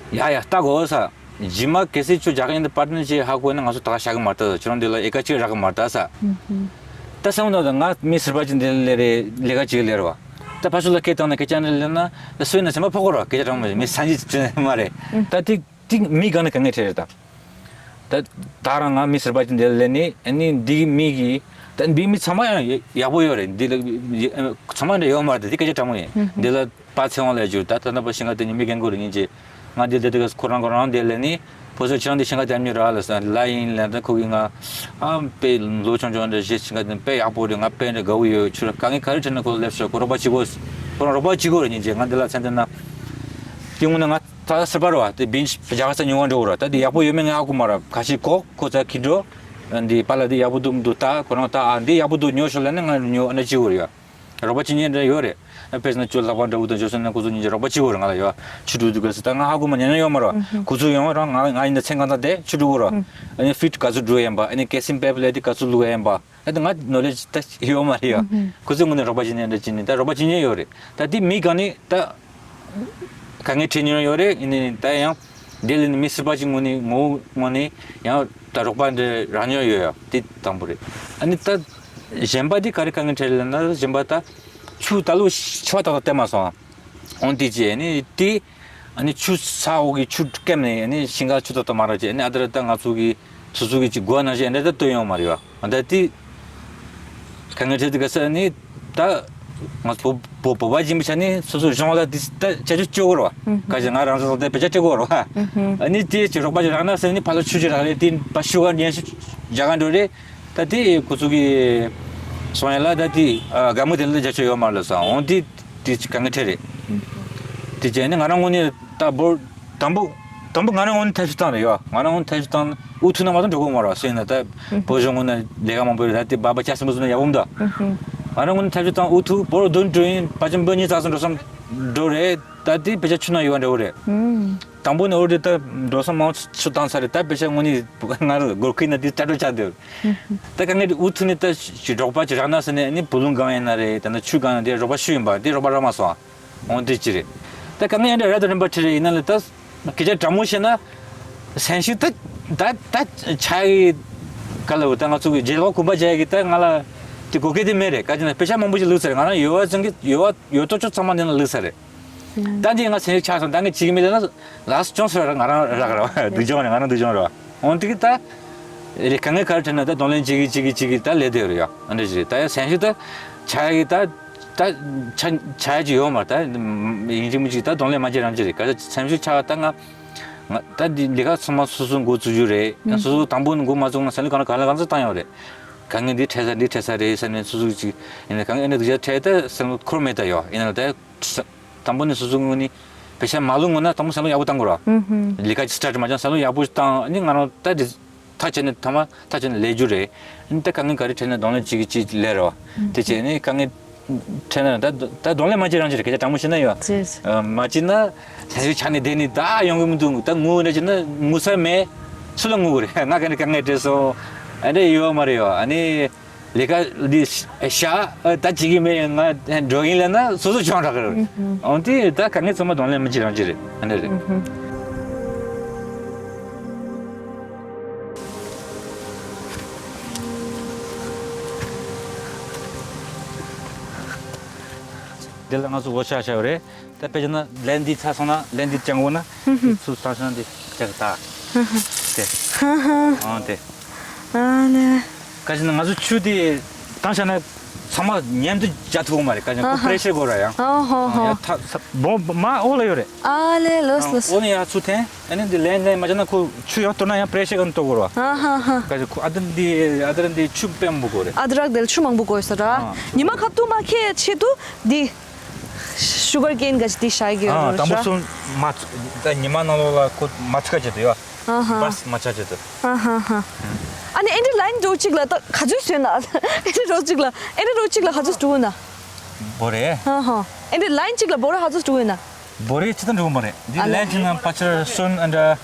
ཡ་ཡ་ལྟ་དགོས་ས། རྗེས་མ་གལ་སྲིད་ཁྱོད་རྒྱ་གར་མཉམ་དུ་པར་ཊི་ནར་བྱེད་ཧ་གོ་ན་ང་ཚོ་ད་ག་བཞག་གི་མ་རེད་ད། ཁྱོད་རང་འདི་ལ་ཨེ་ཀ་གཅིག་རག་གི་མ་རེད་ད་ས། ད་སེམས་ནང་དུ་ང་མི་སེར་པ་ཅིག་འདི་ལས་རེད་ལས་ཀ་ཅིག་ལས་རེད་བ། ད་ཕར་ཚུར་ལ་སྐད་བཏང་ན་སྐད་ཆ་འདྲ་ལས་ན་ད་སུས་ན་སེམས་པ་ཕོག་གི་རེད་བ། སྐད་ཆ་དྲང་མོ་མི་སངས་རྒྱས་ཅིག་མ་རེད། ད་དེ་དེ་མི་གང་ནས་གང་ངས་ཁྲེལ་རེད་ད། ད་ད་རང་ང་མི་སེར་པ་ཅིག་འདི་ལས་ནི་ཨ་ནི་འདི་མི་གི་ད་འདི་མི་ཚང་མ་ཡང་ཡག་པོ་ཡོད་རེད། འདི་ལ་ཚང་མ་འདྲ་ཡོད་མ་རེད། ད་དེ་སྐད་ཆ་དྲང་མོ་ཡིན། འདི་ལ་པ་ཚེ་དབང་ལས་བརྒྱུད་ད་ད་ནང་པ་ཤིང་ཁ་དེ་ཉིད་མི་རྒན་རྒོན་རེ་གཉིས་ཀྱིས་ང་འདི་ལྟ་དུས་ཁོ་རང་ཁོ་རང་འདི་ལས་ནི་ཕོ་སོ་ཁྱེད་རང་འདི་ཤིང་ཁ་དེ་མྱུར་ར་ལ་ས་ལ་ཡིན་ལ་ད་ཁོ་གིས་ང་ཨ་དཔེ་ལོ་ཆུང་ཆུང་འདྲ་བཞེས་ཤིང་ཁ་དེ་དཔེ་ཡག་པོ་རེད། ང་དཔེ་འདྲ་དགའ་བོ་ཡོད། ཁྱོད་ར་དཀའ་ངལ་ག་རེ་འཕྲད་ན་ཁོ་ལ་སླེབས་ཤོག་ཁོ་རོགས་པ་བྱེད་དགོས། ཁོ་རང་རོགས་པ་བྱེད་དགོས་རེ་གཉིས་ཀྱིས་ང་འདི་ལ་མཚན་ལྟས་ན་དེ་སྔོན་ན་ང་ད་སེར་པ་རེད་བ། དེ་བིན་རྒྱ་གར་ས་ཉོ་བ་འགྲོ་བ་རེད། ད་དེ་ཡག་པོ་ཡོད་མེད་ང་ཧ་གོ་མ་རེད། ཁ་ཤས་གོ་ཁོ་ཚ་ཁྱི་འགྲོ་འདི་པཱ་ལགས་འདི་ཡག་པོ་འདུག་མི་འདུག་ད་ཁོ་རང་ད་ཨ་འདི་ཡག་པོ་འདུག་ཉོ་ཤོག་ལབ་ན་ང་ཉོ་ཨ་འདྲ་བྱེད་དགོས་རེད་ཡ། རོགས་པ་བྱེད་མཁན་འདྲ་ཡོད་རེད། ཨ་དཔེར་ན་ཁྱོད་ལྷག་པ་འདྲ་བོ་དང་ཇོ་སོན་ན་ཁོ་ཚོ་གཉིས་ཀྱིས་རོགས་པ་བྱེད་དགོས་རེད། ང་ལ་ཡོད་ཆུ་འགྲོ་དུས་སྐབས་སུ་ད་ང་ཧ་གོ་མ་ཉན་ན་ཡོད་མ་རེད། ཁོ་ཚོ་ཡོང་རང་ང་ང་ཡིན་ན་མཚན་གང་ད་དེ་ཆུ་འགྲོ་དགོས་རེད། ཨ་ནི་ཕིཊ་ག་ཚོད་འགྲོ་ཡིན་པ། ཨ་ནི་ཀལ་སི་ཡམ་པེབ་ལས་དེ་ག་ཚོད་བླུགས་ཡིན་པ། ད་ང་ནོ་ལེ་ཇི་ད་ཡོད་མ་རེད་ཡ། ཁོ་ཚོའི་ངོས་ནས་རོགས་པ་བྱེད་མཁན་འདྲ་བྱེད་ནི་ད་རོགས་པ་བྱེད་མཁན་ཡོད་རེད། ད་དེ་མི་གང་ནི་ད་དཀའ་ངལ་འཕྲད་མྱོང་ཡོད་རེད། ཡིན་ནའི་ད་ཡང་དེ་ལས་ནི་མི་སེར་པ་ཅིག་ངོས་ནས་ངོ་བོ་ངོས་ནས་ཡང་ད་རོགས་པ་འདྲ་རག་མྱོང་ཡོད་ཡ། དེ་དང་པོ་རེད། ཨ་ནི་ད་གཞན་པ་དེ་ག་རེ་དཀའ་ངལ་འཕྲད་ལབ་ན་གཞན་པ་ད་ཆུ་ད་ལོ་ཆུ་བ་ཏག་ཏག་བསྟན་མ་སོང་། འོང་དེ་རྗེས་ནི་དེ་ཨ་ནི་ཆུ་ས་འོག་གི་ཆུ་སྐེམ་ནས་ཨ་ནི་ཤིང་ཁ་ཆུ་ཏག་ཏག་མ་རག་རྗེས་ཨ་ནི་ཨ་ད་ར་ད་ང་ཚོ་གི་ སོ་སོ་གི་ཅིག་དགོས་ནང་བཞིན་འདྲ་ད་སྟོན་ཡོང་མ་རེད་བ། ད་དེ་ག་ངས་བྲིས་དེ་ག་ས་ནི་ད་ང་བོ་བོ་བོ་པ་ཡིན་པ་ཆ་ནི་སོ་སོ་གཞུང་ལ་དེ་ད་བྱ་སྤྱོད་སྤྱོད་དགོས་རེད་བ། ག་ཅི་ང་རང་ཚོ་ད་བེད་སྤྱོད་སྤྲད་དགོས་རེད་བ། ཨ་ནི་དེ་ཅི་རོགས་པ་ཅིག་རག་ན་ཟེར་ནི་ཕར་ལ་ཆུ་ཅིག་རག་རེད། དེ་པ་ཤུ་གར་ཉན་ཤུ་རྒྱ་གར་འགྲོ་རེད། ད་དེ་ཁོ་ཚོ་གི་སོང་ཡ་ལ་ད་དེ་དགའ་མོ་དེ་ལ་རྒྱ་ཆོས་ཡོད་མ་རེད་ལ་ས་འོང་དེ་དེ་ག་ངས་བྲིས་རེད། དེ་བྱས་ནི་ང་རང་ངོས་ནས་ད་བོར། དང་པོ། དང་པོ་ང་རང་ངོས་ནས་ཐབས་ཤེས་བཏང་རེད་ཡོ། ང་རང་ངོས་ནས་ཐབས་ཤེས་བཏང་ཨུ་ཐུག་ན་མ་གཏོགས་འགྲོ་གི་མ་རེད་བ། སོང་ན་ད་བོད་གཞུང་ངོས་ནས་ལས་ཀ་མང་པོ་རེད། ད་དེ་སྦག་སྦག་ཆ་སྲིན་པོ་ཚོ་ན་ཡག་པོ་མི་འདུག་ང་རང་ངོས་ནས་ཐབས་ཤེས་བཏང་ཨུ་ཐུག་བོད་རུ་བདུན་འགྲོ་ཡིན་པ་ཅན་བོད་ཉིས་རྩ་གསུམ་འགྲོ་བསམ་འགྲོ་རེད། ད་དེ་བེད་སྤྱོད་ཆུ་ནང་ཡོད་པ་འདྲ་བོ་རེད། དང་པོ་ནས་འོ་རེད་ད་འགྲོ་བསམ་མང་ཆུ་བཏང་ཚར་རེད། ད་བེད་སྤྱོད་དངོས་གནས་ང་རང་སྒོར་ཁུག་ན་དེ་སྐྲ་གྲོགས་ཆགས་འདུག་ད་དཀའ་ངལ་དེ་ཨུ་ཐུག་ནས་ད་ཞིག་འབྲོག་པ་ཅིག་རག་ན་ཟེར་ནས་ཨ་ནི་བུ་ལོན་སྒང་ཡིན་ན་རེད། ད་ནི་ཆུ་སྒང་ཡིན་ན་དེ་རོགས་པ་ཞུ་ཡིན་པ་དེ་རོགས་པ་རག་མ་སོང་། འོང་དེ་ཅི་རེད། ད་དཀའ་ངལ་འདྲ་ར་དང་རིམ་པ་ཁྲིད་རེ་ཡིན་ན་ལ་ད་སྐད་ཆ་དྲང་མོ་བཤད་ན་སེམས་ཤུགས་ད་ད་ད་ཆག་གི་ག་ལ་བུ་ད་ང་ཚོ་གི་རྗེས་ལོག་གུམ་པ་བྱས་གི་ད་ང་ལ་དེ་གོ་སྐལ་དེ་མེད་རེད། ག་ཅི་ན་པེ་ཤ་མང་པོ་ཞིག་བླུགས་ཚར་རེད། ང་རང་ཡོད་བ་ཚང་གི་ཡོད་བ་ཡོད་ཏོ་ཅོ་ཚང་མ་འདི་ན་བླུགས་ཚར་རེད། ད་འདི་ང་སེམས་ཤུགས་ཆག་སོང་། ད་ངས་བྱེད་གི་མེད་ལ་ན་ལགས་སོ་ཅོང་སོ་ར་ང་རང་རག་ར་བ་སྡུག་སྦྱོང་རེད། ང་རང་སྡུག་སྦྱོང་རེད་བ། འོང་དེ་གི་ད་རེད་ག་ངས་ག་རེ་དྲན་ན་ད་གདོང་ལེན་བྱེད་གི་བྱེད་གི་བྱེད་གི་ད་ལས་དེ་ཡོད་རེད་ཡ། ཨ་འདྲ་ཞིག་རེད། ད་ཡ་སེམས་ཤུགས་ད་ཆག་གི་ད། ད་ཆ་ཆ་ཡ་ཅིག་ཡོད་མ་རེད། ད་ཡིན་གཅིག་མིན་གཅིག་ད་གདོང་ལེན་མ་བྱེད་རང་བྱེད་རེད། ག་ས་སེམས་ཤུགས་ཆག་ད་ང་ང་ད་འདི་ལས་ཀ་ཚང་མ་སོ་སོ་འགོ་བཙུགས་རྒྱུ་རེད། ཡང་སོ་སོ་དང་པོ་ནས་འགོ་མ་བཙུགས་ན་སེམས་ལ་གང་ལ་གང་ལ་གང་ཚ་བཏང་ཡོད་རེད། ག་ངས་འདི་འཕྲད་ས་འདི་འཕྲད་ས་རེད་ཟེར་ནས་སོ་སོ་ཅིག་ཡིན་ན་ག་ངས་ཨེ་ནས་འདུག་ཆ་འཕྲད་ད་སེམས་ལ་འཁོར་མེད་ད་ཡོད། ཡིན་ན་ད་དང་པོ་ནས་སོ་སོ་ངོས་ནས་བེད་སྤྱོད་མ་ལུས་ངོ་ན་དང་པོ་སེམས་ལ་ཡག་པོ་བཏང་དགོས་ར། ལས་ཀ་ཅིག་སི་ཊར་ཊི་མ་བྱུང་སེམས་ལ་ཡག་པོ་བཏང་ཨ་ནི་ང་རང་ད་འདི། ཐག་བཅད་ནས་ཐ་མ་ཐག་བཅད་ནས་ལས་རྒྱུ་རེད། ཨ་ནི་ད་དཀའ་ངལ་ག་རེ་འཕྲད་ན་གདོང་ལེན་གཅིག་གིས་གཅིག་ལས་རེད་བ། དེ་བྱས་ནས་དཀའ་ངལ་འཕྲད་ན་ད་ད་གདོང་ལེན་མ་བྱེད་རང་བྱེད་རེད། སྐད་ཆ་དྲང་མོ་བཤད་ན་ཡོད། ཅེས། ཨ་མ་བྱེད་ན་ལས་རྒྱུ་ཆགས་ནས་བསྡད་ནས་ད་ཡོང་གི་མི་འདུག་ད་ངུ་འདྲ་བྱེད་ན་ངུ་ས་མེད། སུ་ལ་ངུ་དགོས་རེད། ང་ག་ནས་དཀའ་ངལ་འཕྲད་སོང་། ཨ་འདྲ་ཡོད་མ་རེད་བ། ཨ་ནི་ལས་ཀ་འདི་བཞག་ཨ་ད་བྱེད་ཀྱི་མེད། ང་འགྲོ་ཡིན་ལབ་ན་སོ་སོ་བྱུང་རག་གི་རེད། འོན་ཏེ་ད་དཀའ་ངལ་ཚང་མ་གདོང་ལེན་མ་བྱེད་རང་བྱེད་རེད། ཨ་འདྲ་རེད། འདི་ལ་ང་ཚོ་འོ་ཆ་བྱ་བ་རེད། ད་དཔེ་བྱས་ན་ལན་འདི་ཚར་སོང་ན་ལན་འདི་བཅང་དགོས་ན་ཚུར་ཚར་སོང་ན་འདི་བཅག་ད། དེ། ཨང་དེ། ཨ་ནི། ག་ཅི་ན་ང་ཚོ་ཆུ་དེ་བཏང་བྱས་ན་ཚང་མ་མཉམ་དུ་བརྒྱབ་ཐུབ་ཀྱི་མ་རེད། ག་ཅི་ན་ཁོ་ཨ་ཧ། པེ་རེ་ཤར་དགོས་ར་ཡང་། ཨ་ཧོ་ཧོ། ཡང་ཐ་ས་སྦོམ་མ་འོག་ལ་ཡོད་རེད། ཨ་ལེ་ལོས་ལོས། འོ་ནི་ཡ་ཚུར་འཐེན། ཨ་ནི་འདི་ལན་ལན་མ་བྱས་ན་ཁོ་ཆུ་ཡང་གཏོར་ན་ཡང་པེ་རེ་ཤར་གང་གཏོར་དགོས་ར། ཨ་ཧ་ཧ། ག་ཅི་ཁོ་ཨ་དར་འདི་ཨ་དར་འདི་ཆུ་དཔེ་མང་པོ་དགོས་རེད། ཨ་དར་དེ་ཆུ་མང་པོ་དགོས་ས་ར། ཨ། ཉི་མ་ཁ་ཐུག་མ་ཁྱེད་ཆེད་དུ་འདི་ཤུ་གར་ཀེན་ག་ཅི་འདི་བྱ་གི་ཨ་ཡོད་དང་པོ་ར། སོང་མ་ཚ་ད་ཉི་མ་ནང་ལོགས་ལ་ཁོ་མ་ཚ་ཁ་ཆེད་དུ་ཡོད། ཨ་ཧ། བས་མ་ཆ་ཆེད་དུ། ཨ་ཧ་ཧ། ཨ་ནི་ཨེ་འདྲ་ལན་འགྲོ་གཅིག་ལ་ད་ག་ཚོད་བཟོས་ན། ཨེ་འདྲ་རོ་གཅིག་ལ་ཨེ་འདྲ་རོ་གཅིག་ལ་ག་ཚོད་འགྲོ་ན། བོ་རེད། ཨ་ཧ། ཨེ་འདྲ་ལན་གཅིག་ལ་བོ་ར་ག་ཚོད་འགྲོ་ན། བོ་རེ་ཅི་ལྟར་འགྲོ་གི་མ་རེད། འདི་ཨ་ལན་ཅི་ན་ཕལ་ཆེར་སོན་ཨ་འདྲ།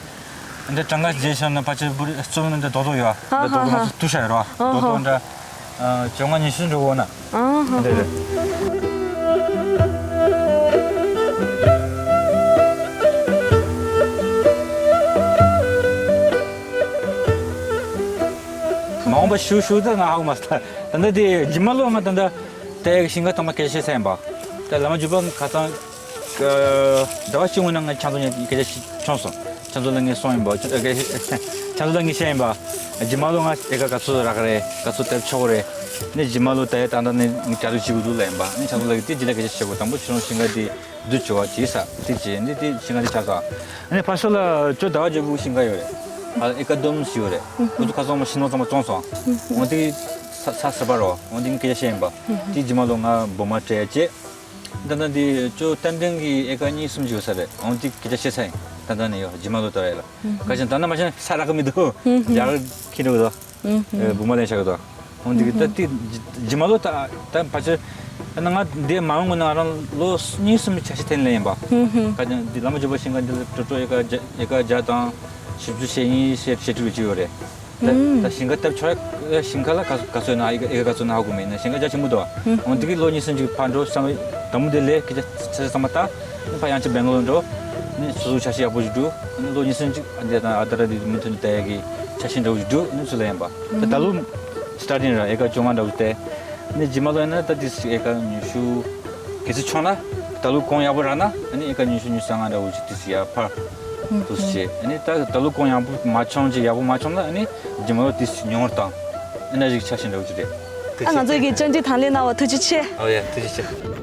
ཨ་འདྲ་གྲངས་ཀ་བརྗེས་བྱས་ན་ཕལ་ཆེར་བོ་རེ་སོན་ཨ་འདྲ་རྡོག་རྡོག་ཡོད། ཨ་འདྲ་རྡོག་རྡོག་ཨ་ཧ་ཧ། ང་ཚོ་བསྡུ་བྱ་ཡོད་རོ། ཨ་རྡོག་རྡོག་ཧ་ཧ། འདྲ། བཅོ་ལྔ་ཉི་ཤུ་འགྲོ་གོ་ན། ཨ་ཧ་ཧ། འདྲ་རེད། མ་འོངས་པ་ཞུ་ཞུ་ད་ང་ཧ་གོ་མ་སོང་། ད་ལྟ་དེ་རྗེས་མ་ལོ་ང་ད་ལྟ་དེ་ཞིང་ཁ་ཐོག་མ་སྐད་ཆ་བཤད་ས་ཡིན་པ། ད་བླ་མ་འཇུ་པ་ཁ་སང་། ཟླ་བ་གཅིག་སྔོན་ན་ང་ཁྱང་ཚོ་ཉན་སྐད་ཆ་ཞིག་བྱུང་སོང་། ཁྱང་ཚོ་ལ་ངས་གསུངས་ཡིན་པ། ཁྱང་ཚོ་ལ་ངས་བཤད་ཡིན་པ། རྗེས་མ་ལོ་ང་ཨེ་ཀ་ག་ཚོད་རག་གི་རེད། ག་ཚོད་དེབ་ཆོག་གི་རེད། ནས་རྗེས་མ་ལོ་ད་ཡ་ད་ལྟ་ནས་ངས་གྲ་སྒྲིག་བྱེད་དགོས་འདུག་ལབ་ཡིན་པ། ནས་ཁྱང་ཚོ་ལ་དེ་རྗེས་ལ་སྐད་ཆ་བཤད་དགོས། དང་པོ་ཁྱོད་རང་ཞིང་ཁ་དེ་བསྡུ་བྱོས་བ་བྱས་ས་དེ་བྱས་འདི་དེ་ཞིང་ཁ་དེ་ཆགས་སོང་། ནས་ཕར་ཕྱོགས་ལ་ཅོ་ཟླ་བ་བརྗེ་པོ་ཞིང་ཁ་ཡོད་རེད། ཨ་ཨེ་ཀ་བསྡོམས་ཞིག་ཡོད་རེད། ཁོ་ཚོ་ཁ་སང་མ་ཤིང་ནགས་ཚང་མ་བཙོངས་སོང་། འོ་དེ་ས་ས་ས་པ་རོ། འོ་དེ་ངས་སྐད་ཆ་བཤད་ཡིན་པ། དེ་རྗེས་མ་ལོ་ང་སྦོ་མ་སྤྲད་ཡ་བྱས། ད་ལྟ་འདི་ཅོ་ཏན་ཏན་གྱི་ཨེ་ཀ་གཉིས་གསུམ་ཅིག་ཡོད་ས་རེད། འོང་འདི་སྐད་ཆ་བཤད་ས་ཡིན། ད་ལྟ་ནས་ཡོད་རྗེས་མ་ལོ་ལྟ་བ་ཡ་ལ། ག་ཅན་ད་ལྟ་མ་བཤད་ས་རག་གི་མི་འདུག་རྒྱ་གར་ཁྱི་འགྲོ་གི་འདུག་འོང་འདི་གི་ད་ཏི་རྗེས་མ་ལོ་ད་ད་ཕལ་ཆེར་ད་ང་འདི་མ་འོང་གི་ན་རང་ལོ་གཉིས་གསུམ་ཆ་ཤས་ཐེན་ལེ་ཡིན་པ། ག་ཅན་འདི་བླ་མ་མགྱོགས་པ་ཤིང་ཁ་འདི་ལ་ཀྲོ་ཀྲོ་ཨེ་ཀ་བརྒྱ་ཨེ་ཀ་བརྒྱ་དང་བཞི་བཅུ་ཞེ་གཉིས་ཞེ་ཞེ་དྲུག་ཅིག་ཡོད་རེད། ད་ད་ཞིང་ཁ་བཏབ་ཆོག་ཡ། ཞིང་ཁ་ལ་ག་ག་ཚོད་ན་ཨི་ཨི་ག་ཚོད་ན་ཧ་གོ་མེད་ན། ཞིང་ཁ་རྒྱ་ཆེན་པོ་འདུག་འོང་དེ་གི་ལོ་གཉིས་གསུམ་ཅིག་ཕར་འགྲོ་བསམ། དང་པོ་དེ་ལས་སྐད་ཆ་ཆ་ཆ་བསམ་པ་ད་ཕ་ཡང་ཆེ་སྦེང་ལོར་འགྲོ་ནི་སོ་སོ་ཆ་ཤས་ཡག་པོ་ཞིག་འགྲོ་ནི་ལོ་གཉིས་གསུམ་ཅིག་ཨ་འདྲ་དང་ཨ་ད་ར་དེ་མུ་མཐུད་ནས་ད་ཡ་གི་ཆ་ཤས་འདྲ་བོ་ཞིག་འགྲོ་ནི་ཚུར་ལ་ཡིན་པ། ད་ད་ལོ་སི་ཊར་ཊིང་ར་ཨི་ག་བཅོ་ལྔ་འདྲ་བོ་ཞིག་སྟེ་ནི་རྗེས་མ་ལོ་ཡིན་ན་ད་དེ་ཨི་ག་ཉི་ཤུ་གལ་སྲིད་ཆོག་ན་ད་ལོ་གོང་ཡག་པོ་རག་ན་ཨ་ནི་ཨི་ག་ཉི་ཤུ་ཉི་ཤུ་རྩ་ལྔ་འདྲ་བོ་ཞིག་དེ་སི་ཡ་ཕར། དུ་བྱས། ཨ་ནི་ད་ད་ལོ་གོང་ཡག་པོ་མ་བྱུང་ཅིག་ཡག་པོ་མ་བྱུང་ན། ཨ་ནི་རྗེས་མ་ལོ་དེ་ཉུང་བར་བཏང་། ཨ་ནི་ཞིག་ཆ་ཤས་འདྲ་བོ་ཅིག་རེད། ཨ། ང་ཚོ་གི་བཅར་འདྲི་དང་ལེན་གནང་བ་ཐུགས་རྗེ་ཆེ། ཨོ་ཡ། ཐུགས་རྗེ་ཆེ།